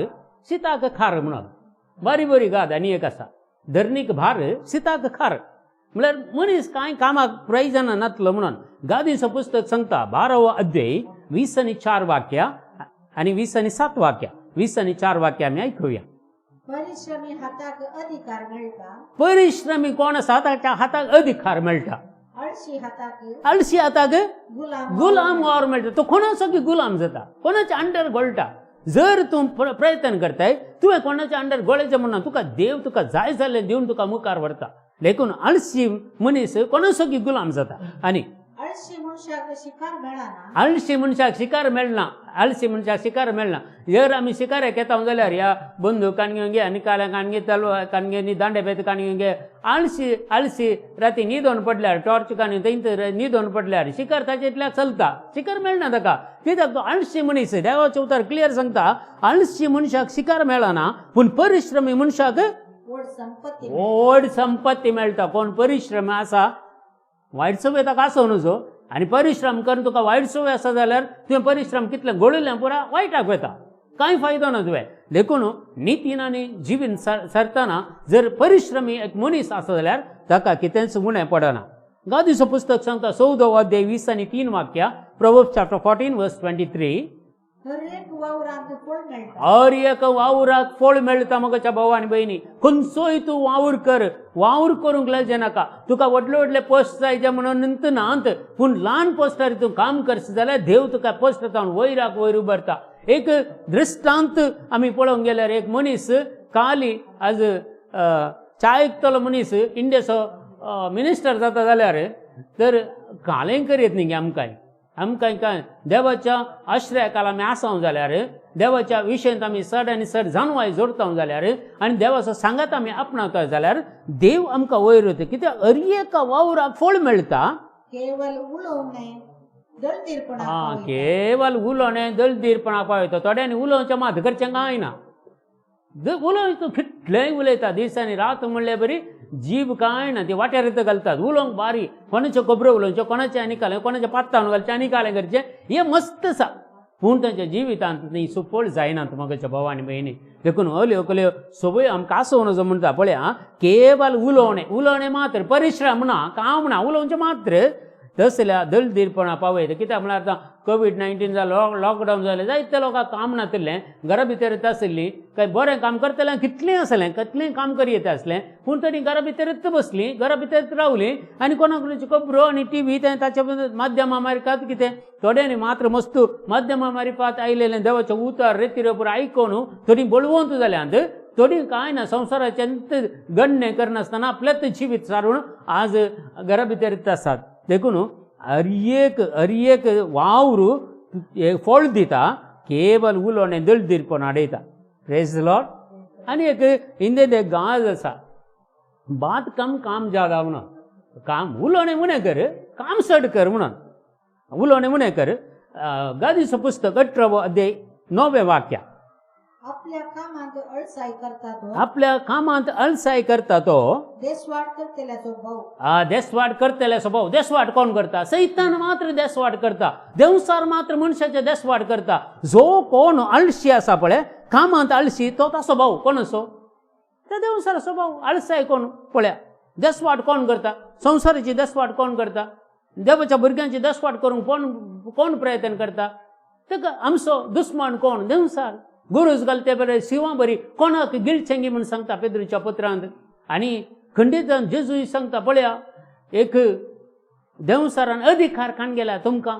शिताक खार म्हणून बारी बरी गाद. आनी एक आसा, धरणीक भार शिताक खार म्हळ्यार मनीस कांय कामाक प्रयोजन नातलो म्हणून. गादीचो पुस्तक सांगता 12वो अध्याय 20 आनी 4 वाक्या आनी 20 आनी 7 वाक्या, 20 आनी 4 वाक्या आमी आयकुया. परिश्रमी हाताक अधिकार मेळटा, परिश्रमी कोण आसा ताच्या हाताक अधिकार मेळटा, आळशी हाताक आळशी हाताक गुलाम गुलाम वावर मेळटा. तो कोणाचो की गुलाम जाता, कोणाच्या अंडर घोळटा. जर तूं प्रयत्न करताय तुवें कोणाच्या अंडर गोळेचें म्हणना, तुका देव तुका जाय जाल्लें दिवन तुका मुखार व्हरता. देखून आळशी मनीस कोणाचो की गुलाम जाता. आनी आळशी मनशाक शिकार मेळना, आळशी मनशाक शिकार मेळना, आळशी मनशाक शिकार मेळना. जर आमी शिकाऱ्याक येता जाल्यार ह्या बंदूक काण घेवन घे आनी काल्या काण घे, तलवार काण घे, दांडे बेत काण घेवन घे. आळशी आळशी राती न्हिदोन पडल्यार टॉर्च काण थंय न्हिदोन पडल्यार शिकार ताचे इतल्याक चलता, शिकार मेळना ताका. कित्याक तो आळशी मनीस. देवाचें उतर क्लियर सांगता आळशी मनशाक शिकार मेळना, पूण परिश्रमी मनशाक व्हड संपत्ती व्हड संपत्ती मेळटा. कोण परिश्रमी आसा वायट संवय ताका आसूं नजो, आनी परिश्रम करून तुका वायट संवय आसा जाल्यार तुवें परिश्रम कितलें घडयलें पुरा वायटाक वता, कांय फायदो ना तुवें. देखून नितीन आनी जिवीन सरतना जर परिश्रमी एक मनीस आसा जाल्यार ताका कितेंच उणें पडना. गादीचो पुस्तक सांगता 14 अध्याय 20 आनी 3 वाक्या, Proverbs chapter 14 verse 23. हर एक वावरांत फळ मेळटा, हर एक वावराक फळ मेळटा. म्हज्या भाव आनी भयणी, खंयचोय तूं वावर कर, वावर करूंक लजे नाका. तुका व्हडले व्हडले पोस्ट जाय जे म्हणून नात, पूण ल्हान पोस्टार तूं काम करशी जाल्यार देव तुका पोस्ट जावन वयराक वयर उबारता. एक दृश्टांत आमी पळोवंक गेल्यार एक मनीस काली आज च्या विकतलो मनीस इंडियाचो मिनिस्टर जाता जाल्यार तर कालें करीत न्ही आमकां. आमकां काय देवाच्या आश्रयाकाल आमी आसाव जाल्यार, देवाच्या विशयांत आमी चड आनी चड जाणवाय जोडता जाल्यार आनी देवाचो सांगात आमी आपणावता जाल्यार देव आमकां वयर वता. कित्याक हर एका वावराक फळ मेळटा. केवल उलोवणें दळदीरपणाक आं, पावयता. केवल उलोवणें दळदीरपणाक पावयता. थोड्यांनी उलोवचें मात करचें कांय ना, उलोवचें कितलेंय उलयता दिसांनी रात म्हणल्यार बरी जीब कांय ना, ती वाट्यार घालतात. उलोवंक बारी, कोणाच्यो खबरो उलोवच्यो, कोणाचें आनी कालें, कोणाचें पात्तावन घालचें आनी कालें करचें, हें मस्त आसा, पूण तांच्या जिवितांत ती सुफळ जायनात म्हज्या भाव आनी भयणी. देखून अल्यो कल्यो संवय आमकां आसूं नजो म्हणटा. पळय आं, केवल उलोवणें उलोवणें मात्र, परिश्रम ना, काम ना, उलोवचें मात्र तसल्या दळदीरपणा पावयता. कित्याक म्हळ्यार आतां कोवीड-19 जालो, लॉकडावन जालें, जायते लोकांक काम नातिल्लें, घरा भितरच आशिल्लीं. काय बरें काम करतलें कितलें आसलें, कितलें काम करी येता आसलें, पूण तरी घरा भितरच बसलीं, घरा भितरच रावलीं आनी कोणा कोणाच्यो खबरो आनी टी व्ही तें ताच्या माध्यमां मार्फत कितें थोड्यांनी मात्र मस्तू माध्यमां मार्फत आयलेलें देवाचें उतर रेती पुरो आयकून थोडीं बळवंत जाल्यांत, थोडीं कांय ना संवसाराचें गण्णें करनासतना आपलेंच जिवीत सारून आज घरा भितरच आसात. देखून हर एक वावर फळ दिता, केवल उलोवणें दळदीरपण हाडयता. Praise lord. आनी एक हिंदींत एक गाज आसा, बात कम काम जादा म्हणून. काम उलोवणें उणें कर, काम चड कर म्हणून. उलोवणें उणें कर. गादीचो पुस्तक 18वो अध्याय 9वें वाक्य. आपल्या कामांत अळसाय करता तो, आपल्या कामांत अळसाय करता तो, देसवाड करतल्याचो भाव. देसवाड करतले स्वभाव. देसवाड कोण करता? सैतान मात्र देसवाड करता, देंवसार मात्र मनशाचे देसवाड करता. जो कोण आळशी आसा पळय, कामांत आळशी, तो ताचो भाव. कोण असो? ते देंवसार स्वभाव. आळसाय कोण पळया, देसवाड कोण करता? संवसाराची देसवाड कोण करता? देवाच्या भुरग्यांची देसवाड करूंक कोण कोण प्रयत्न करता? ताका आमचो दुस्मान कोण? देंवसार. गुरूज घालते बरे शिंवा बरी कोणाक गिळचेंगी म्हूण सांगता पेद्रूच्या पत्रांत. आनी खंडीत जेजूय सांगता पळया, एक देंवसारान अधिकार खाण गेला तुमकां,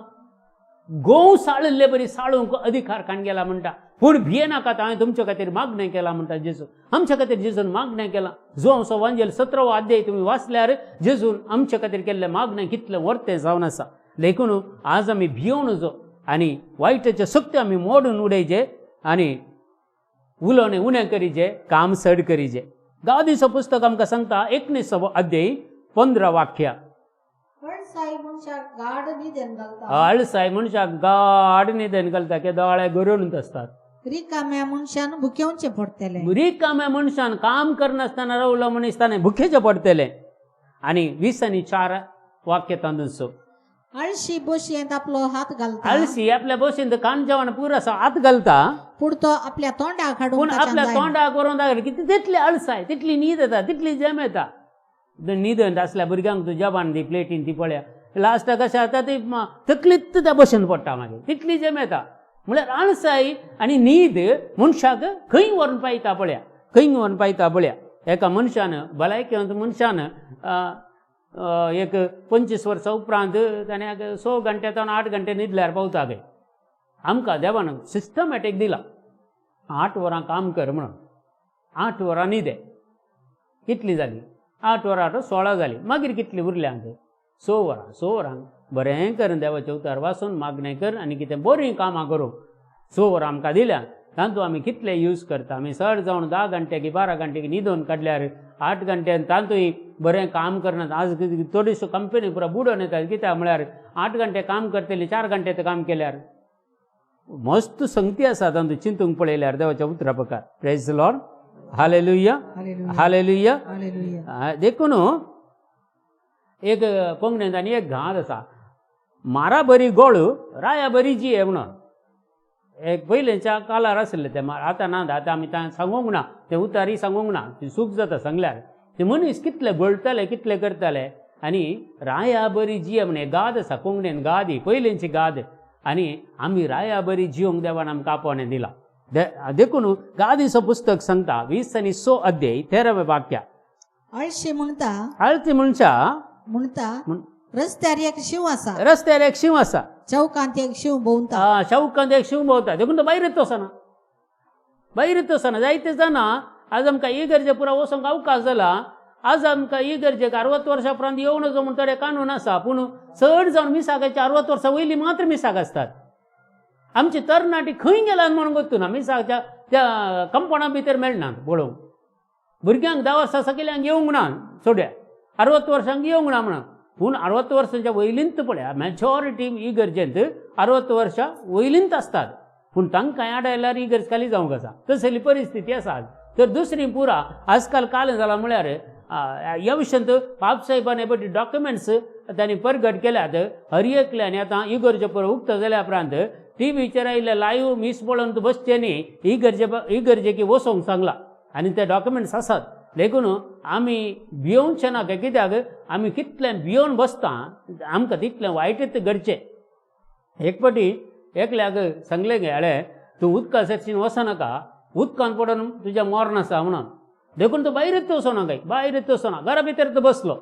गोंव साळिल्ले बरी साळूंक अधिकार खाण गेला म्हणटा, पूण भियेनाकात, हांवें तुमचे खातीर मागणें केलां म्हणटा जेजू. आमच्या खातीर जेजून मागणें केलां. जो आमचो वांजेल 17वो अध्याय तुमी वाचल्यार जेजून आमचे खातीर केल्लें मागणें कितलें वर्तें जावन आसा. देखून आज आमी भियोवन जो आनी वायटाचे शक्ती आमी मोडून उडयचे आनी उलोवणें उणें करीचे, काम चड करीचे. गादीचो पुस्तक आमकां सांगता 19वो अध्याय 15 वाक्य. अळसाय मनशाक गाड न्हिदेन घालता, आळसाय मनशाक गाड न्हिदेन घालता, की दोळे गरून आसतात. रिकाम्या मनशान भुकेवचें पडटलें. रिकाम्या मनशान काम करनासतना रावलो मनीस ताणें भुकेचें पडटलें. आनी 20 आनी 4 वाक्य तांदूचो. आळशी बशयेंत आपलो हात घालता, आळशी आपल्या बशेंत कान जेवण पुरो आसा हात घालता, पूण तो आपल्या तोंडाक हाडून पूण ताच्यान आपल्या जायना. तोंडाक व्हरोन दाखयता की तितली आळसाय, तितली न्हीद येता, तितली जेम येता. न्हिदंत आसल्या भुरग्यांक तूं जेवण दी प्लेटीन, ती पळया लास्टाक कशें जाता, ती तकलीच त्या बशेन पडटा मागीर, तितली जेम येता. म्हळ्यार आळसाय आनी न्हीद मनशाक खंय व्हरून पायता पळया, खंय व्हरून पायता पळया. एका मनशान, भलायकेवंत मनशान एक 25 वर्सां उपरांत ताणें 6 घंटे जावन 8 घंटे न्हिदल्यार पावता खंय. आमकां देवान सिस्टमॅटीक दिला, 8 वरां काम कर म्हणून, 8 वरां न्हिदे. कितली जाली? 8 वरां 8 16 जाली. मागीर कितली उरल्या? 6 वरां. 6 वरां बरें कर, देवाचें उतर वाचून मागणें कर आनी कितें बरीं कामां करूं. 6 वरां आमकां दिल्या, तातूंत आमी कितले यूज करता? आमी चड जावन 10 घंटे की 12 घंटे की न्हिदून काडल्यार 8 घंटे, तातूंय बरें काम करनात. आज थोड्योश्यो कंपनी पुरो बुडोवन येतात, कित्याक म्हळ्यार 8 घंटे काम करतली, 4 घंटे ते काम केल्यार. मस्त संगती आसा तातूंत चिंतूंक पळयल्यार देवाच्या उतरा प्रकार. Praise lord. Hallelujah, hallelujah. देखून एक कोंकणींत आनी एक घात आसा, मारा बरी गोळ राया बरी जिये म्हणून. एक पयलींच्या काळार आशिल्लें तें, आतां ना, आतां आमी सांगूंक ना, तें उतारी सांगूंक ना, ती चूक जाता सांगल्यार. ते मनीस कितले गोळटाले, कितले करताले. आनी राया बरी जिये म्हण गाद आसा कोंकणीन, गाद ही पयलींची गाद. आनी आमी राया बरी जिवंक देवान आमकां आपोवणें दिलां. देखून गादीचो पुस्तक सांगता 20 आनी 6 अध्याय 13वें वाक्य. आळशी म्हणटा, आळशी मनशा म्हणटा, रस्त्यार एक शींव आसा, रस्त्यार एक शींव आसा, चौकांत एक शींव भोंवता, चौकांत एक शींव भोंवता. देखून तो भायरच वचना, भायरच वचना. जायते जाणां आज आमकां इगर्जे पुरा वचोंक अवकाश जाला. आज आमकां इगर्जेक 60 वर्सां उपरांत येवं नजो म्हूण थोडे कानून आसा, पूण चड जावन मिसाकाचे 60 वर्सां वयली मात्र मिसाक आसतात. आमची तरणाटी खंय गेल्यात म्हणून गोत्तू ना, मिसाकच्या त्या कंपावंडा भितर मेळनात पळोवंक. भुरग्यांक 10 वर्सां सकयल्यांक येवंक ना, सोड्या 60 वर्सांक येवंक ना म्हणून. पूण 60 वर्सांच्या वयलींत पळया मॅजॉरिटी इगर्जेंत 60 वर्सां वयलींत आसतात, पूण तांकां आडायल्यार इगर्ज खाली जावंक आसा, तसली परिस्थिती आसा. तर दुसरी पुरा आजकाल काल जाला म्हळ्यार ह्या विशयांत बाबसाहेबान हे डॉक्युमेंट्स तांणी परगट केल्यात हर एकल्यान. आतां इगर्जे पुरो उक्तो जाल्या उपरांत टी व्हीचेर आयिल्ले लायव्ह मीस पळोवन तूं बसचें न्ही, इगर्जेक वचोंक सांगलां आनी ते डॉक्युमेंट्स आसात. देखून आमी भियोवचें ना, कित्याक आमी कितलें भियोवन बसता आमकां तितलें वायटच घडचें. एक फावटी एकल्याक सांगलें गे, आळे तूं उदका सरशीन वचनाका, उदकान पडून तुज्या मरण आसा म्हणून. देखून तो भायरच वचना काय, भायरच वचना, घरा भितर तो बसलो,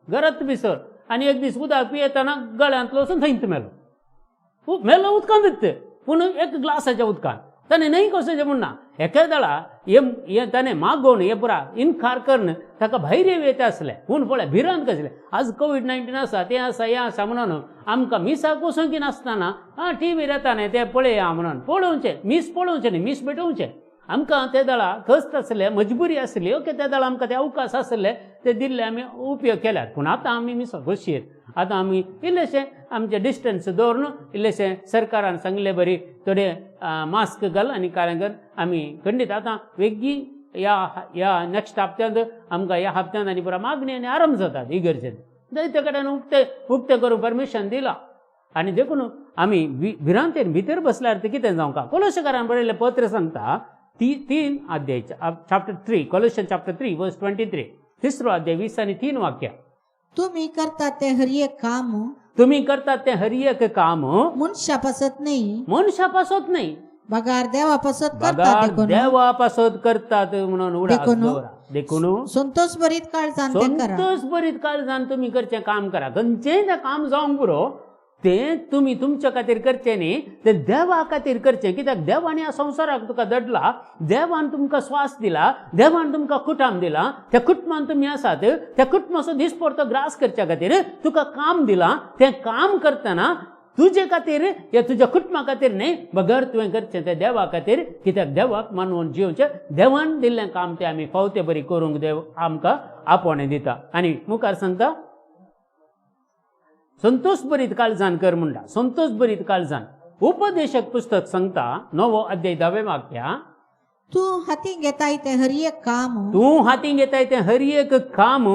घरात भिसर. आनी एक दीस उदक पियेतना गळ्यांतलो वचून थंयच मेलो. मेलो उदकांतच, पूण एक ग्लासाच्या उदकान. ताणें न्हय कसो म्हण ना, एके दळा हे ताणें मागोवन हे पुरा इनकार करून ताका भायर येता आसलें. पूण पळय भिरांत कसलें, आज कोवीड-19 आसा, तें आसा, हें आसा म्हणून आमकां मिसाक वचूंक नासतना आं टी व्हीर येता न्ही तें पळया म्हणून पळोवचें, मीस पळोवचें न्ही, मीस भेटोवचें. आमकां ते दळा कश्ट आसले, मजबुरी आसली, ओके, त्या दळा आमकां ते अवकाश आसले, ते दिल्ले आमी उपयोग केल्यात. पूण आतां आमी मिसाक बसयेत, आतां आमी इल्लेशें आमचें डिस्टन्स दवरून, इल्लेशें सरकारान सांगले बरी थोडे मास्क घाल आनी कांय कर, आमी खंडीत आतां वेगीं ह्या ह्या नॅक्स्ट हप्त्यांत आमकां ह्या हप्त्यांत आनी पुरा मागणी आनी आरंभ जातात इगर्जेन. जायते कडेन उक्ते उक्ते करूंक परमिशन दिलां. आनी देखून आमी भिरांतेन भितर बसल्यार तें कितें जावंक. कोलोशकारान बरयल्लें पत्र सांगता 3 अध्याय, chapter 3, Colossian chapter 3 verse 23, तिसरो अध्याय 23 वाक्य. तुम्ही करता ते हर एक काम, तुम्ही करतात ते हर एक काम, मनशा पासत नाही, मनशा पासत नाही, बगार देवा पासत करता. बगार देखून देवा पासत करतात म्हणून उडास देखून दवरा. देखून संतोष भरीत काळजान ते करा. संतोष भरीत काळजान तुमी करचें काम करा. खंयचेंय तें काम जावंक पुरो, तें तुमी तुमच्या खातीर करचें न्ही, तें देवा खातीर करचें. कित्याक देवान ह्या संवसाराक तुका दडला, देवान तुमकां स्वास दिला, देवान तुमकां कुटुंब दिला, त्या कुटुंबान तुमी आसात, त्या कुटुंबाचो दिसपडतो ग्रास करच्या खातीर तुका काम दिलां. तें काम करतना तुजे खातीर या तुज्या कुटुंबा खातीर न्ही, बगर तुवें करचें तें देवा खातीर. कित्याक देवाक मानून जिवचें, देवान दिल्लें काम तें आमी फावते बरी करूंक देव आमकां आपोवणें दिता. आनी मुखार सांगता संतोष भरीत काळजान कर म्हणटा, संतोष भरीत काळजान. उपदेशक पुस्तक सांगता 9 अध्याय 10 वाक्या, तूं हाती घेताय ते हर एक काम, तूं हाती घेताय तें हर एक काम,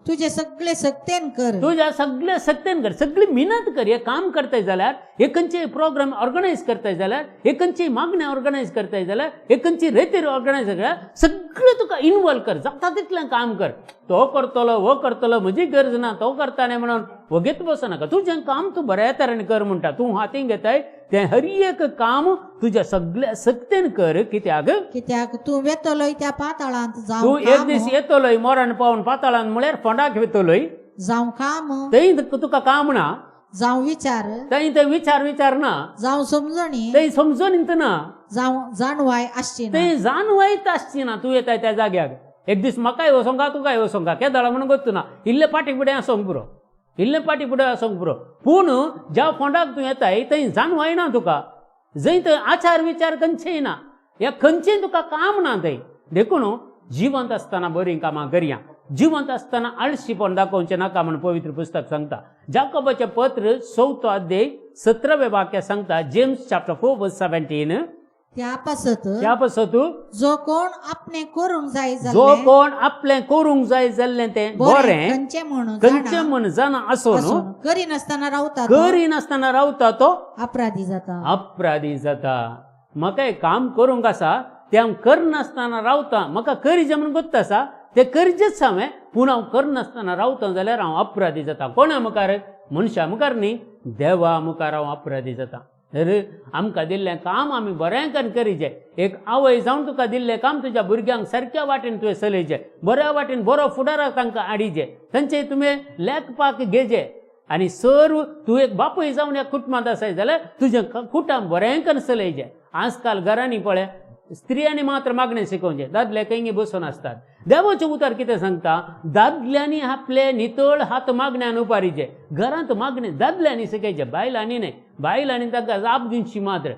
तुजे सगळे सक्तेन कर, तुज्या सगळे सक्तेन कर, सगळी मिनत कर. हे काम करताय जाल्यार, हे खंयचे प्रोग्राम ऑर्गनायज करताय जाल्यार, हे खंयची मागणी ऑर्गनायज करताय जाल्यार, हे खंयची रेतीर ऑर्गनायज जाल्यार, सगळें तुका इनवॉल्व कर, जाता तितलें काम कर. तो करतलो हो करतलो म्हजी गरज ना, तो करता न्ही म्हणून वगेत बसनाका. तुजें काम तूं बऱ्या तरेन कर म्हणटा. तूं हातीन घेताय तें हर एक काम तुज्या सगळ्या सक्तेन कर. कित्याक कित्याक तूं वेतलोय त्या पाताळांत, तूं जावं एक दीस काम, येतलोय मरण पावन पाताळांत, म्हळ्यार फोंडाक वेतलोय, जावं काम, थंय तुका काम ना, जावं विचार, थंय ते विचार विचार ना, जावं समजणी, थंय समजून ना, जावं जाणवाय आसची ना, थंय जाणवायच आसची ना. तूं येताय त्या जाग्याक एक दीस म्हाकाय वचोंका तुकाय वचोंका केदळा म्हणून गोत्तू ना, इल्ले पाटी फुडें आसोंक पुरो, इल्ले पाटी फुडें आसोंक पुरो. पूण ज्या फोंडाक तूं येताय थंय जाणवाय ना तुका, जंय थंय आचार विचार खंयचेय ना, ह्या खंयचेय तुका काम ना थंय. देखून जिवंत आसतना बरीं कामां करया, जिवंत आसतना आळशीपण दाखोवचें नाका म्हूण पवित्र पुस्तक सांगता. जाकोबाचें पत्र 4 अध्याय 17 वाक्य सांगता, जेम्स चॅप्टर 4 वर्स 17, त्या पासत त्या पासत जो कोण आपणे करूंक जाय जो जाल्लें कोण आपलें करूंक जाय जाल्लें तें बरें खंयचें म्हूण खंयचें जाणा म्हूण जाणा आसून आसून करिनासतना रावता तो करिनासतना रावता तो अपराधी जाता. अपराधी जाता. म्हाका एक काम करूंक आसा तें हांव करनासतना रावता, म्हाका करीजें म्हूण गोत्त आसा तें करचेंच हांवें, पूण हांव करनासतना रावता जाल्यार हांव अपराधी जाता. कोणा मुखार? मनशा मुखार न्ही, देवा मुखार हांव अपराधी जाता. तर आमकां दिल्लें काम आमी बरें करून करीचें. एक आवय जावन तुका दिल्लें काम तुज्या भुरग्यांक सारक्या वाटेन तुवें चलयचें, बऱ्या वाटेन बरो फुडाराक तांकां हाडीचें, तांचें तुवें लेखपाक घेचें. आनी सर्व तूं एक बापूय जावन ह्या कुटुंबांत आसाय जाल्यार तुजें कुटुंब बरें करून चलयचें. आजकाल घरांनी पळय स्त्रियांनी मात्र मागणें शिकोवचें, दादले खंय बसून आसतात. देवाचें उतर कितें सांगता, दादल्यांनी आपले नितळ हात मागण्यान उपारीचे. घरांत मागणें दादल्यांनी शिकयचें, बायलांनी न्हय. बायलांनी तांकां जाप दिवची मात्र.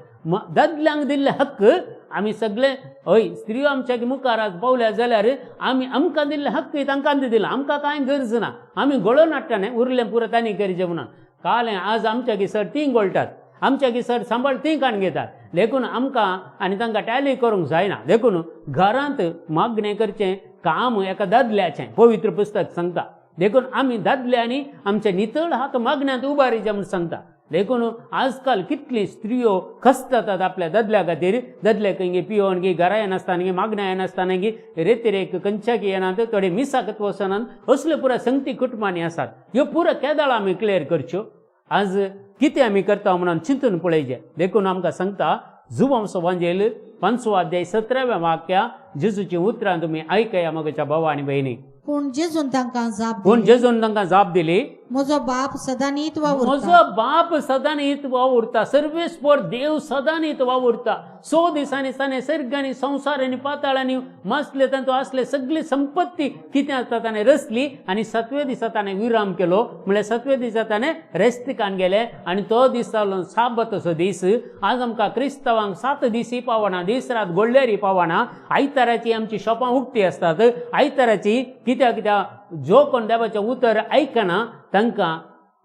दादल्यांक दिल्ले हक्क आमी सगळे हय स्त्रियो आमच्या मुखार आज पावल्या जाल्यार आमी आमकां दिल्ले हक्क तांकां दिला, आमकां कांय गरज ना, आमी गोळोवन हाडटा न्ही, उरलें पुरो तांणी करचें म्हणून. काल आज आमच्या सर तीं गोळटात, आमच्या सर सांबाळ तीं काडून घेतात, देखून आमकां आनी तांकां टॅली करूंक जायना. देखून घरांत मागणें करचें काम एका दादल्याचें पवित्र पुस्तक सांगता. देखून आमी दादल्यांनी आमचे नितळ हात मागण्यांत उबारीचें म्हूण सांगता. देखून आजकाल कितली स्त्रियो खसतात आपल्या दादल्या खातीर, दादले खंय पियोवन गी घरा येनासतना गी मागण्या येनासतना गी रेतिरेक खंयच्याक येनात, थोडे मिसाकत वचनात, असल्यो पुरा संगती कुटुंबांनी आसात. ह्यो पुरा केदाळ आमी क्लियर करच्यो. आज कितें आमी करता म्हणून चिंतून पळयचें. देखून आमकां सांगता जुवांचो वांजेल 5वो अध्याय 17व्या वाक्या जेजूची उतरां तुमी आयकया म्हज्या भावा आनी भयणी. पूण जेजून तांकां जाप पूण दिली, जेजून तांकां जाप दिली, म्हजो बाप सदांनीत वावुरता. म्हजो बाप सदांनीत वावुरता. सर्वेस्पर देव सदांनीत वावुरता. 100 दिसांनी ताणें सर्गांनी संवसारांनी पाताळांनी मासले तांतूं आसले सगळी संपत्ती कितें आसता ताणें रचली आनी 7व्या दिसा ताणें विराम केलो. म्हणल्यार 7व्या दिसा ताणें रेस्तिकान गेले आनी तो दीस जालो साबताचो दीस. आज आमकां क्रिस्तांवांक 7 दीसय पावना, दीस रात गोडल्यारय पावना. आयताराची आमची शॉपां उक्ती आसतात. आयताराची कित्याक कित्याक जो कोण देवाचें उतर आयकना तांकां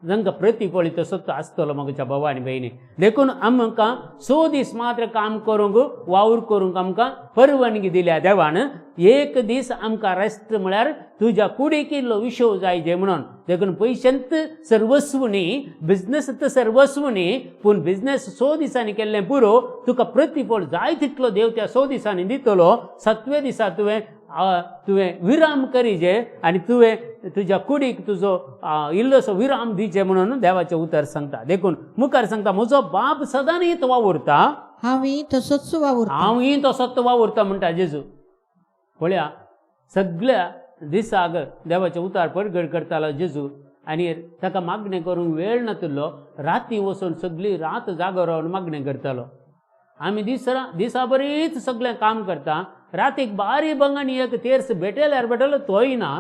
तांकां प्रतिफळ तसोच आसतलो म्हज्या भावा आनी भयणी. देखून आमकां 100 दीस मात्र काम करूंक वावर करूंक आमकां परवानगी दिल्या देवान. एक दीस आमकां रेस्ट म्हळ्यार तुज्या कुडीक इल्लो विशव जाय जे म्हणून. देखून पयशांत सर्वस्व न्ही, बिजनस सर्वस्व न्ही, पूण बिजनस 100 दिसांनी केल्लें पुरो, तुका प्रतिफळ जाय तितलो देव त्या 100 दिसांनी दितलो. 7व्या दिसा तुवें तुवें विराम करीजे आनी तुवें तुज्या कुडीक तुजो इल्लोसो विराम दिचे म्हणून देवाचें उतर सांगता. देखून मुखार सांगता म्हजो बाप सदांच वावुरता, हांवूय तसोच वावुरता. हांवूय तसोच वावुरता म्हणटा जेजू. पळया सगळ्या दिसाक देवाचें उतार परगट करतालो जेजू आनी ताका मागणें करूंक वेळ नातिल्लो. राती वचून सगळी रात जागो रावन मागणें करतालो. आमी दिसा बरीच सगळें काम करता, रातीक बारी बंगानी एक तेर्स भेटल्यार भेटलो तोय ना,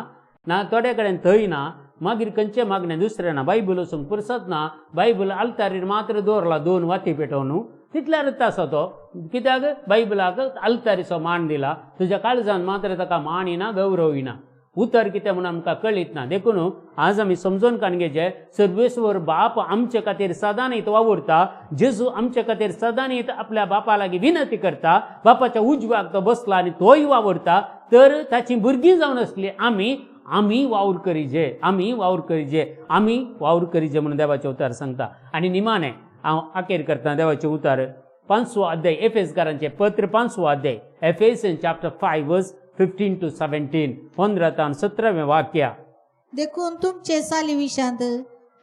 ना थोडे कडेन थंय ना, मागीर खंयचें मागणें दुसरें ना. बायबल वचूंक पुरसत ना, बायबल आल्तारीर मात्र दवरला 2 वाती पेटोवन, तितल्यारच आसा तो. कित्याक बायबलाक आल्तारीचो मान दिला, तुज्या काळजान मात्र ताका मान येना, गौरव येना. उतर कितें म्हणून आमकां कळीत ना. देखून आज आमी समजून काडून घेवचें, सर्वेस्वर बाप आमचे खातीर सदांच वावुरता. जेजू आमचे खातीर सदांच आपल्या बापा लागीं विनंती करता. बापाच्या उजव्याक तो बसला आनी तोय वावुरता. तर ताची भुरगीं जावन आसली आमी आमी वावर करीजे, आमी वावर करीजे, आमी वावर करीजे म्हणून देवाचें उतर सांगता. आनी निमाणें हांव अखेर करता देवाचें उतर 5वो अध्याय एफेसकारांचें पत्र 5वो अध्याय एफेसियन चॅप्टर 5 वर्स 15 to 17 15 तान 17वें वाक्य. देखून तुमचे साली विशांत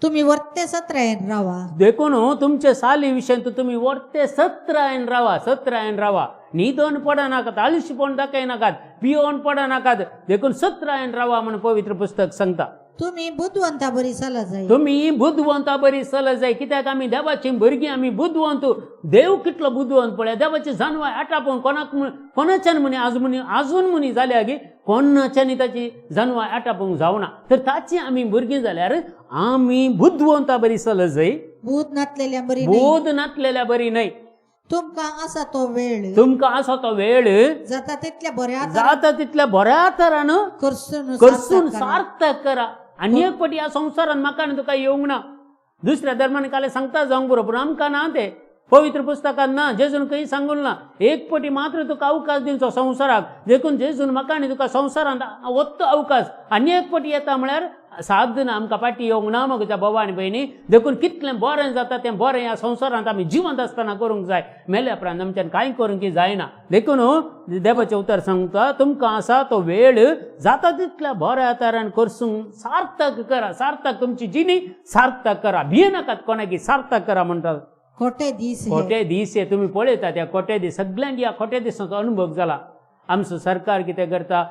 तुम्ही वर्ते सत्रायन रावा. देखून तुमचे साली विशयांत तुमी वर्ते सत्रायन रावा, सत्रायन रावा. न्हिदोन पडनाकात, आळशीपण दाखयनाकात, पियोवन पडनाकात. देखून सत्रायन रावा म्हूण पवित्र पुस्तक सांगता. तुम्ही बुदवंता बरी चला जाय. तुम्ही बुदवंता बरी चला जाय. कित्याक आमी देवाची भुरगीं, आमी बुदवंत. देव कितलो बुदवंत पळय, देवाची जानवाय आटापून कोणाक कोणाच्यान म्हणी आज म्हणी आजून म्हणी जाल्या गी कोणाच्यानी ताची जानवाय आटापूंक जावना. तर ताची आमी भुरगीं जाल्यार आमी बुदवंता बरी चला जाय. बूद नातलेल्या बरी, बूद नातलेल्या बरी न्हय. तुमकां आसा तो वेळ, तुमकां आसा तो वेळ जाता तितल्या बऱ्या जाता तितल्या बऱ्या तरान करसून सार्थक करा. आनी एक पटी ह्या संवसारान म्हाका आनी तुका येवंक ना. दुसऱ्या धर्मान काल सांगता जावंक बरो, पूण आमकां ना तें पवित्र पुस्तकान ना, जेजून खंय सांगून ना. एक पटी मात्र तुका अवकाश दिवचो संवसाराक. देखून जेजून म्हाका आनी तुका संवसारांत वत्तो अवकाश. आनी एक पटी येता म्हळ्यार साद ना, आमकां फाटी येवंक ना म्हज्या भावा आनी भयणी. देखून कितलें बरें जाता तें बरें ह्या संवसारांत आमी जिवंत आसतना करूंक जाय. मेल्या उपरांत आमच्यान कांय करूंक जायना. देखून देवाचें उतर सांगता तुमकां आसा तो वेळ जाता तितल्या बऱ्या तरान करसूंक सार्थक करा. सार्थक तुमची जिणी सार्थक करा. भियेनाकात कोणाकी, सार्थक करा म्हणटात. खोटे दीस, खोटे दीस हे तुमी पळयता त्या खोटे दीस. सगल्यांक ह्या खोटे दिसांचो अनुभव जाला. आमचो सरकार कितें करता,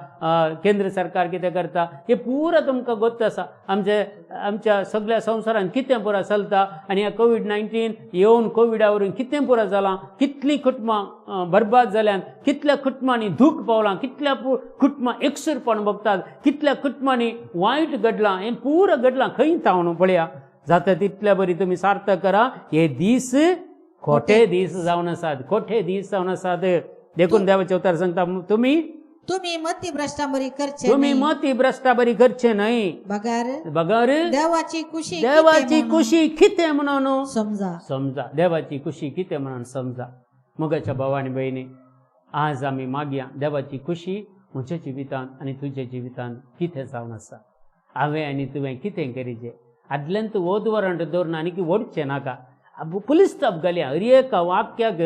केंद्र सरकार कितें करता हें पुरा तुमकां गोत्त आसा. आमचे आमच्या सगळ्या संवसारांत कितें पुरा चलता आनी ह्या कोवीड-19 येवन कोविडा वरून कितें पुरा जालां, कितलीं कुटुंबां बरबाद जाल्यान, कितल्या कुटुंबांनी दूख पावलां, कितल्या कुटुंबां एकसूरपण भोगतात, कितल्या कुटुंबांनी वायट घडलां, हें पुरा घडलां खंय तावन पळया. जाता तितल्या बरी तुमी सार्थक करा. हे दीस खोटे दीस जावन आसात, खोटे दीस जावन आसात. देखून देवाचें उतर सांगता तुमी तुमी मती भ्रष्टाबरी करचे, तुमी मती भ्रष्टाबरी करचे न्हय, बगर बगर देवाची कुशी, देवाची कुशी कितें म्हणून समजा, समजा देवाची कुशी कितें म्हणून समजा. मोगाच्या भावा आनी भयणी, आज आमी मागया देवाची कुशी म्हज्या जिवितान आनी तुज्या जिवितान कितें जावन आसा. हांवें आनी तुवें कितें करीचें. आदल्यान तूं वोद वरांट दवरना आनी की ओडचें नाका. पुलीस स्टॉप घालया, हर एका वाक्याक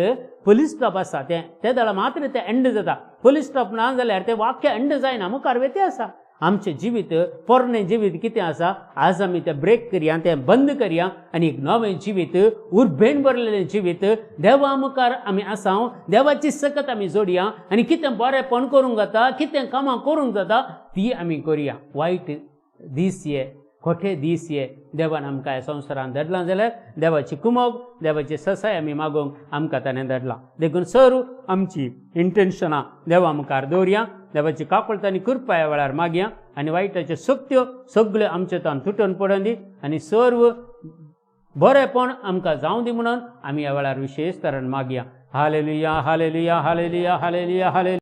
पुलीस स्टॉप आसा. तें ते दळा मात्र तें एंड जाता. पुलीस स्टॉप ना जाल्यार तें वाक्य एंड जायना, मुखार वेते आसा. आमचें जिवीत पोरणें जिवीत कितें आसा आज आमी तें ब्रेक करया, तें बंद करया आनी एक नवें जिवीत, उर्बेन भरलेलें जिवीत देवा मुखार आमी आसा, देवाची सकत आमी जोडया आनी कितें बरेंपण करूंक जाता, कितें कामां करूंक जाता ती आमी करया. वायट दीस ये, खोटे दीस ये देवान आमकां ह्या संवसारांत धाडलां जाल्यार देवाची कुमोग, देवाची ससाय आमी मागूंक आमकां ताणें धाडलां. देखून सर आमची इंटेन्शनां देवा मुखार दवरया, देवाची काकूळट आनी कृपा ह्या वेळार मागया आनी वायटाच्यो शक्त्यो सगळ्यो आमचे तान तुटून पडून दी आनी सर्व बरेंपण आमकां जावं दी म्हणून आमी ह्या वेळार विशेश तरेन मागया. Hallelujah, hallelujah, hallelujah, hallelujah, hallelujah.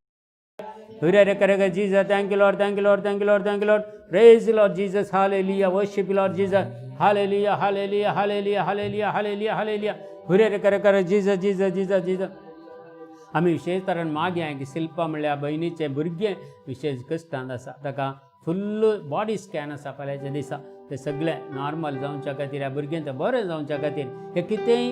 Hurrah, karega Jesus, thank you Lord, thank you Lord, thank you Lord, thank you Lord. Praise the Lord Jesus, hallelujah, worship you Lord Jesus. Hallelujah, hallelujah, hallelujah, hallelujah, hallelujah, hallelujah. Hurrah, karega Jesus, Jesus, Jesus, Jesus. आमी विशेश तरेन मागया की शिल्पा म्हणल्यार भयणीचें भुरगें विशेश कश्टांत आसा, ताका फुल्ल बॉडी स्कॅन आसा फाल्यांच्या दिसा, ते सगळें नॉर्मल जावच्या खातीर, ह्या भुरग्यांचें बरें जावच्या खातीर हे कितेंय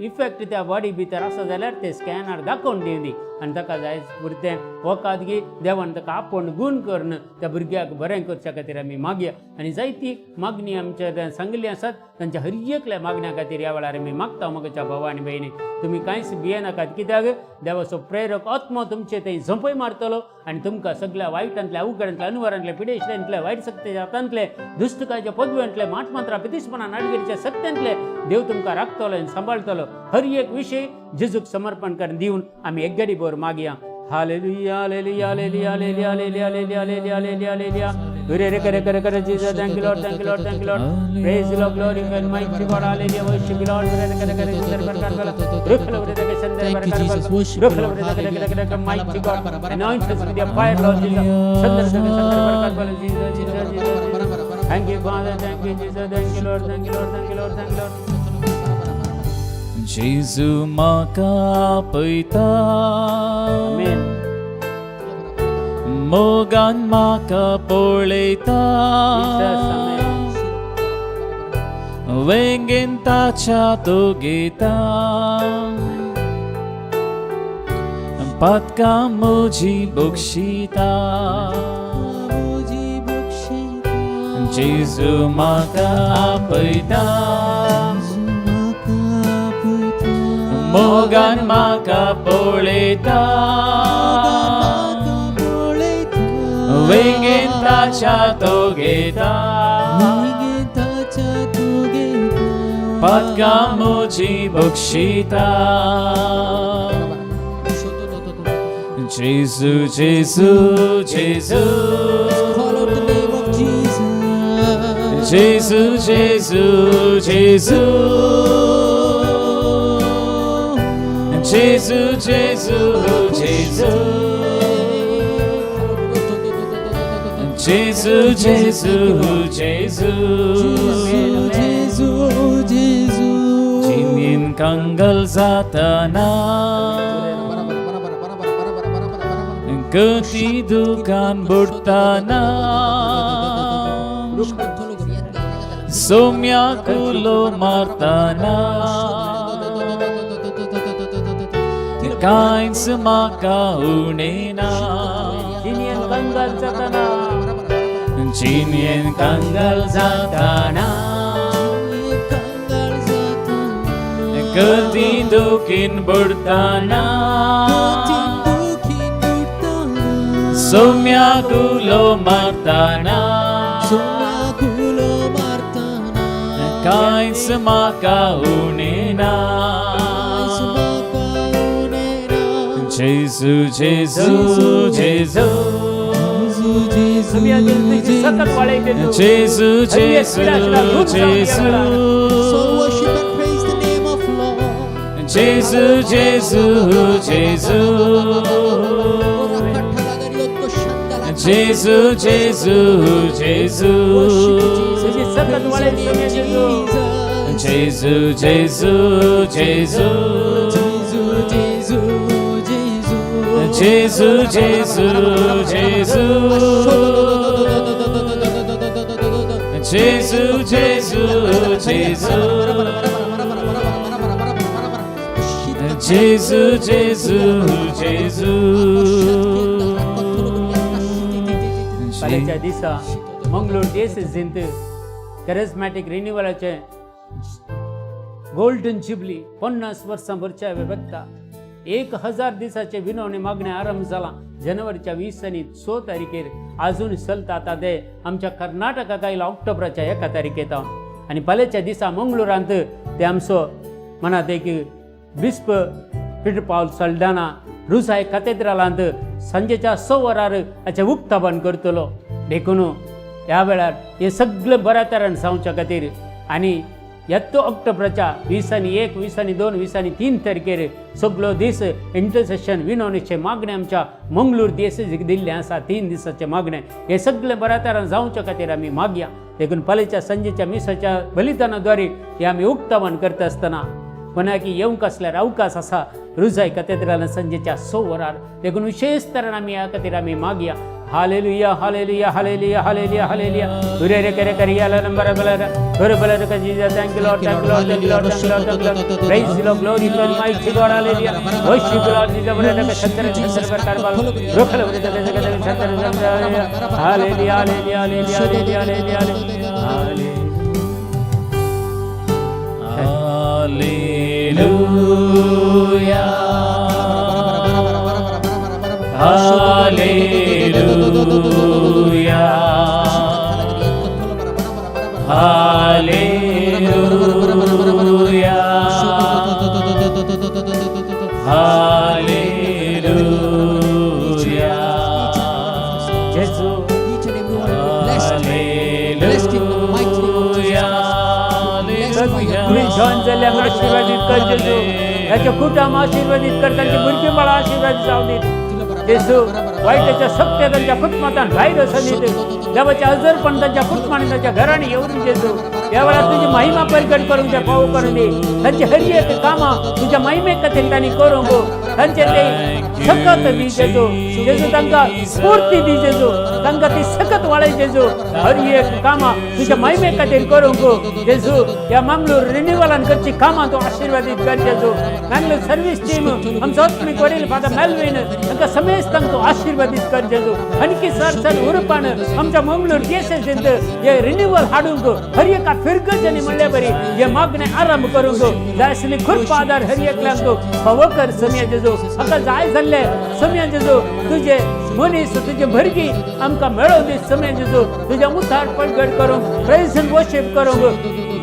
इफेक्ट त्या बॉडी भितर आसा जाल्यार ते स्कॅनार दाखोवन दिवं दी आनी ताका जाय पुरतें वखद गी देवान ताका आपोवन गूण करून त्या भुरग्याक बरें करच्या खातीर आमी मागया. आनी जायती मागणी आमच्या सांगिल्ली आसात, तांच्या हर एकल्या मागण्या खातीर ह्या वेळार आमी मागता. म्हज्या भाव आनी भयणी, तुमी कांयच भियेनाकात, कित्याक देवाचो प्रेरक आत्मो तुमचे थंय झंपय मारतलो आनी तुमकां सगळ्या वायटांतल्या, अवघडांतल्या, अनवरांतल्या, पिडेश्यांतल्या, वायट शक्तीच्या हातांतले, दुश्टकाच्या पदव्यांतले, माटमात्रा पितिशपणा नाडगिरीच्या सत्यांतले देव तुमकां राखतलो आनी सांबाळतलो. हर एक विशय जेजूक समर्पण करून दिवन आमी एक गडी भर मागया. Hallelujah, hallelujah, hallelujah, hallelujah, hallelujah, hallelujah, hallelujah, hallelujah, hallelujah. Hurrah, करे करे करे Jesus, thank you Lord, thank you Lord, thank you Lord. Praise the Lord, glory and mighty God, hallelujah, worship you Lord. Hurrah, करे करे करे बरकर बला रुखल उरे K संदर Thank you, बरकर Jesus. बला Worship you, रुखल Lord. उरे के Hallelujah. करे करे mighty God, anoint us with your fire Lord Jesus. संदर के संदर बरकर बला Jesus, Jesus, Jesus. Thank you Father, thank you Jesus, thank you Lord, thank you Lord, thank you Lord, thank you Lord. जेजू म्हाका पळयता, आमेन. मोगान म्हाका पळयता, Jesus, आमेन. वेंगेन ताच्या तो घेता, पातकां म्हजी बक्षिता. जेजू म्हाका पळयता, मोगान म्हाका पळयता, वेंगेन ताच्या तो घेता, पातकां म्हजी बक्षिता. जेजू, जेजू, जेजू. Call out the name of Jesus. जेजू, जेजू, जेजू. जेजू, जेजू, जेजू. जेजू, जेजू, जेजू. जेजू, जेजू. जिणेन कंगाल जाताना, गती दुकान बुडताना, सोम्या कुलो मारताना, कांयच म्हाका उणें ना. जिणेन कंगाल जाताना, जिणेन कंगाल जाताना, गती दुखीन बुडताना, सोम्या कुलो मारताना, कांयच म्हाका उणें ना. जेजू, जेजू, जेजू. तुमी तुमची सकत वाडयते तूं. जेजू, जेजू, जेजू. So worship and praise the name of Lord. जेजू, जेजू, जेजू. जेजू, जेजू, जेजू. तुझी सकत वाडयते तुमी जेजू. जेजू, जेजू, जेजू. जेजू, जेजू, जेजू. जेजू, जेजू, जेजू. जेजू, जेजू, जेजू. फाल्यांच्या दिसा मंगळूर डिएसीसींत कॅरिज्मॅटीक रिन्युवलाचें गोल्डन जुबली 50 वर्सां भरच्या व्यक्ता 1000 दिसाचे विनवणी मागणें आरंभ जाला जानेवारीच्या 20 आनी 6 तारखेर आजून चलता. आतां ते आमच्या कर्नाटकाक आयला ऑक्टोबराच्या 1 तारखेर आनी फाल्यांच्या दिसा मंगळुरांत ते आमचो म्हणात एक बिस्प पिटर पावल सल्डाना रुसाय कथेद्रालांत सांजेच्या 6 वरार हाचें उक्तावण करतलो. देखून ह्या वेळार हें सगळें बऱ्या तरेन जावच्या खातीर आनी येत्तो ऑक्टोबराच्या 20 आनी 1, 20 आनी 2, 20 आनी 3 तारखेर सगळो दीस इंटरसेशन विनवणीचें मागणें आमच्या मंगळूर देसीक दिल्लें आसा. 3 दिसाचें मागणें हें सगळें बऱ्या तरान जावच्या खातीर आमी मागया. देखून फाल्यांच्या संजेच्या मिसाच्या बलिदाना द्वारे हें आमी उक्तावण करता आसतना कोणाक येवंक आसल्यार अवकाश आसा रुजाय कथेद्राला संजेच्या 6 वरार. देखून विशेष तरेन आमी ह्या खातीर आमी मागया. Hallelujah, hallelujah, hallelujah, hallelujah, hallelujah. हुरे रे करे करे याला नंबर बलर हुरे बलर का Jesus. Thank you Lord, thank you Lord, thank you Lord, thank you Lord, thank you Lord. Praise the Lord, glory to mighty God. Hallelujah. Worship Lord Jesus. बरे रे शंकर शंकर पर कारबाल रोखल बरे रे रे Shankar Shankar. Hallelujah, hallelujah, hallelujah, hallelujah, hallelujah, hallelujah. Hallelujah. Hallelujah. Hallelujah. Hallelujah. जेजू. Each and every one will be blessed. Blessed in the mighty name of Jesus Christ. Blessed by your तुम्ही grace. Join जाल्ल्यांक आशीर्वादीत कर जेजू. ताच्या कुटुंब आशीर्वादीत कर, तांची भुरगीं बाळां आशीर्वादीत जावं दीत जेजू. वायटाच्या सत्य तांच्या कुटुंबांत भायर वचून दीत. देवाचें अजरपण तांच्या कुटुंबांनी तांच्या घरांनी येवन जेजू ह्या वेळार तुजी महिमा प्रगट करूंक ते फावो करून दी. तांची हर एक कामां तुज्या महिमे खातीर तांणी करूंक तांचे ते सकत दी जेजू. जेजू, तांकां स्फूर्ती दी जेजू, तांकां ती सकत वाडय जेजू, हर एक कामां तुज्या महिमे खातीर करूंक जेजू. ह्या मंगळूर रिन्युवलान करची कामां तूं आशिर्वादीत कर जेजू. मंगळूर सर्वीस टीम, आमचो आत्मीक वडील फादर मेल्वीन, तांकां समेस्तांक तूं आशिर्वादीत कर जेजू. आणखी सर सर उरपान आमच्या मंगळूर देशांत हे रिन्युवल हाडूंक हर एका फिरगजनी म्हणले बरी हे मागणें आरंभ करूंक जाय आसली कृपा आदार हर एकल्यांक फावो कर सम्या जेजू. हाका जाय जाल्ले सम्या जेजू, तुजे मनीस, तुजे भुरगीं आमकां मेळोव दी सम्या जेजू. तुज्या मुखार पडगड करूंक, प्रेज एंड वर्शीप करूंक,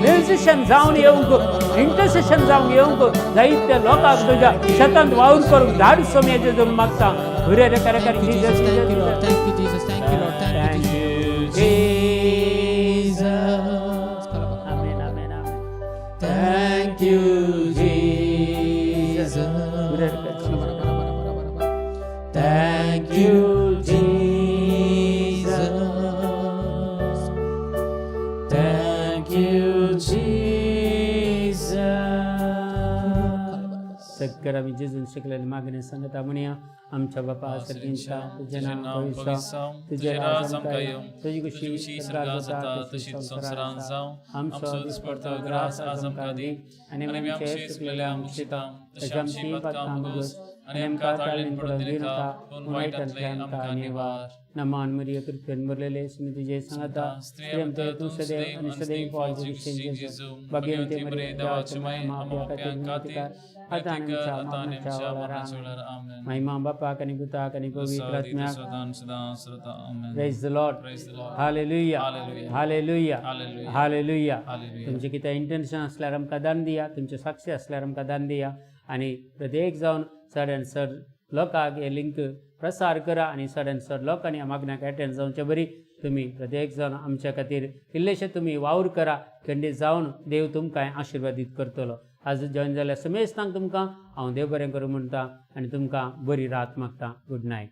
म्युझिशियन जावन येवंक, इंटरसेशन जावन येवंक जायत्या लोकांक तुज्या शेतांत वावर करूंक धाड सम्या जेजू मागता. हुरे रे करे करे. Thank you, Jesus. Jesus. Thank you, Lord. Thank you, Jesus. Thank you, Lord. Thank you, Jesus. Jesus. Amen, amen, amen. Thank you, Jesus. हुरे रे करे. Thank you, Jesus. Thank you, Jesus. सगळं आमी जेजून शिकलेले मागणें सांगता. म्हणया, आमच्या बापा सर्गींच्या, तुजें नांव पवित्र जावं, तुजें राज आमकां येवं, तुजी तुजी खुशी स्वर्गात जाता तशी संवसारांत जावं. आमचो दिसपडतो ग्रास आज आमकां दी आनी आमी आमचे चुकलेल्या मुक्षिता तशी आमची पातकां भोगोस आनी आमकां ताळेन पडून दिनाका, पूण वायटांतले आमकां निवार. नमन मरिया, कृपेन भरलेले, स्वामी तुझे सांगता. स्त्रियां तूं सदैव आणि सदैव फळ जेजू. भाग्यवंती भाग्यवंती मरिया, मरिया, देवाची देवाची माय, माय, आम्हा आम्हा पाप्यां पाप्यां खातीर, खातीर, आता आणि आता आमच्या आणि मरणाच्या आमच्या वेळार. मरणाच्या वेळार. आमेन. महिमा बापाक आणि पुताक आणि पवित्र आत्म्याक. सदा सदा सदा. आमेन. Praise the Lord. Praise the Lord. Hallelujah. Hallelujah. Hallelujah. Hallelujah. Hallelujah. Hallelujah. तुमचें कितें इंटेन्शन आसल्यार आमकां दान दिया, तुमचे साक्षी आसल्यार आमकां दान दिया आनी प्रत्येक जावन चड आनी चड लोकांक हे लिंक प्रसार करा आनी चड आनी चड लोकांनी ह्या मागण्याक एटेंड जावचे बरी तुमी प्रत्येक जावन आमच्या खातीर इल्लेशे तुमी वावर करा. खंडीत जावन देव तुमकां आशिर्वादीत करतलो. आज जॉयन जाल्यार समेस्तांक तुमकां हांव देव बरें करूं म्हणटा आनी तुमकां बरी रात मागता. Good night.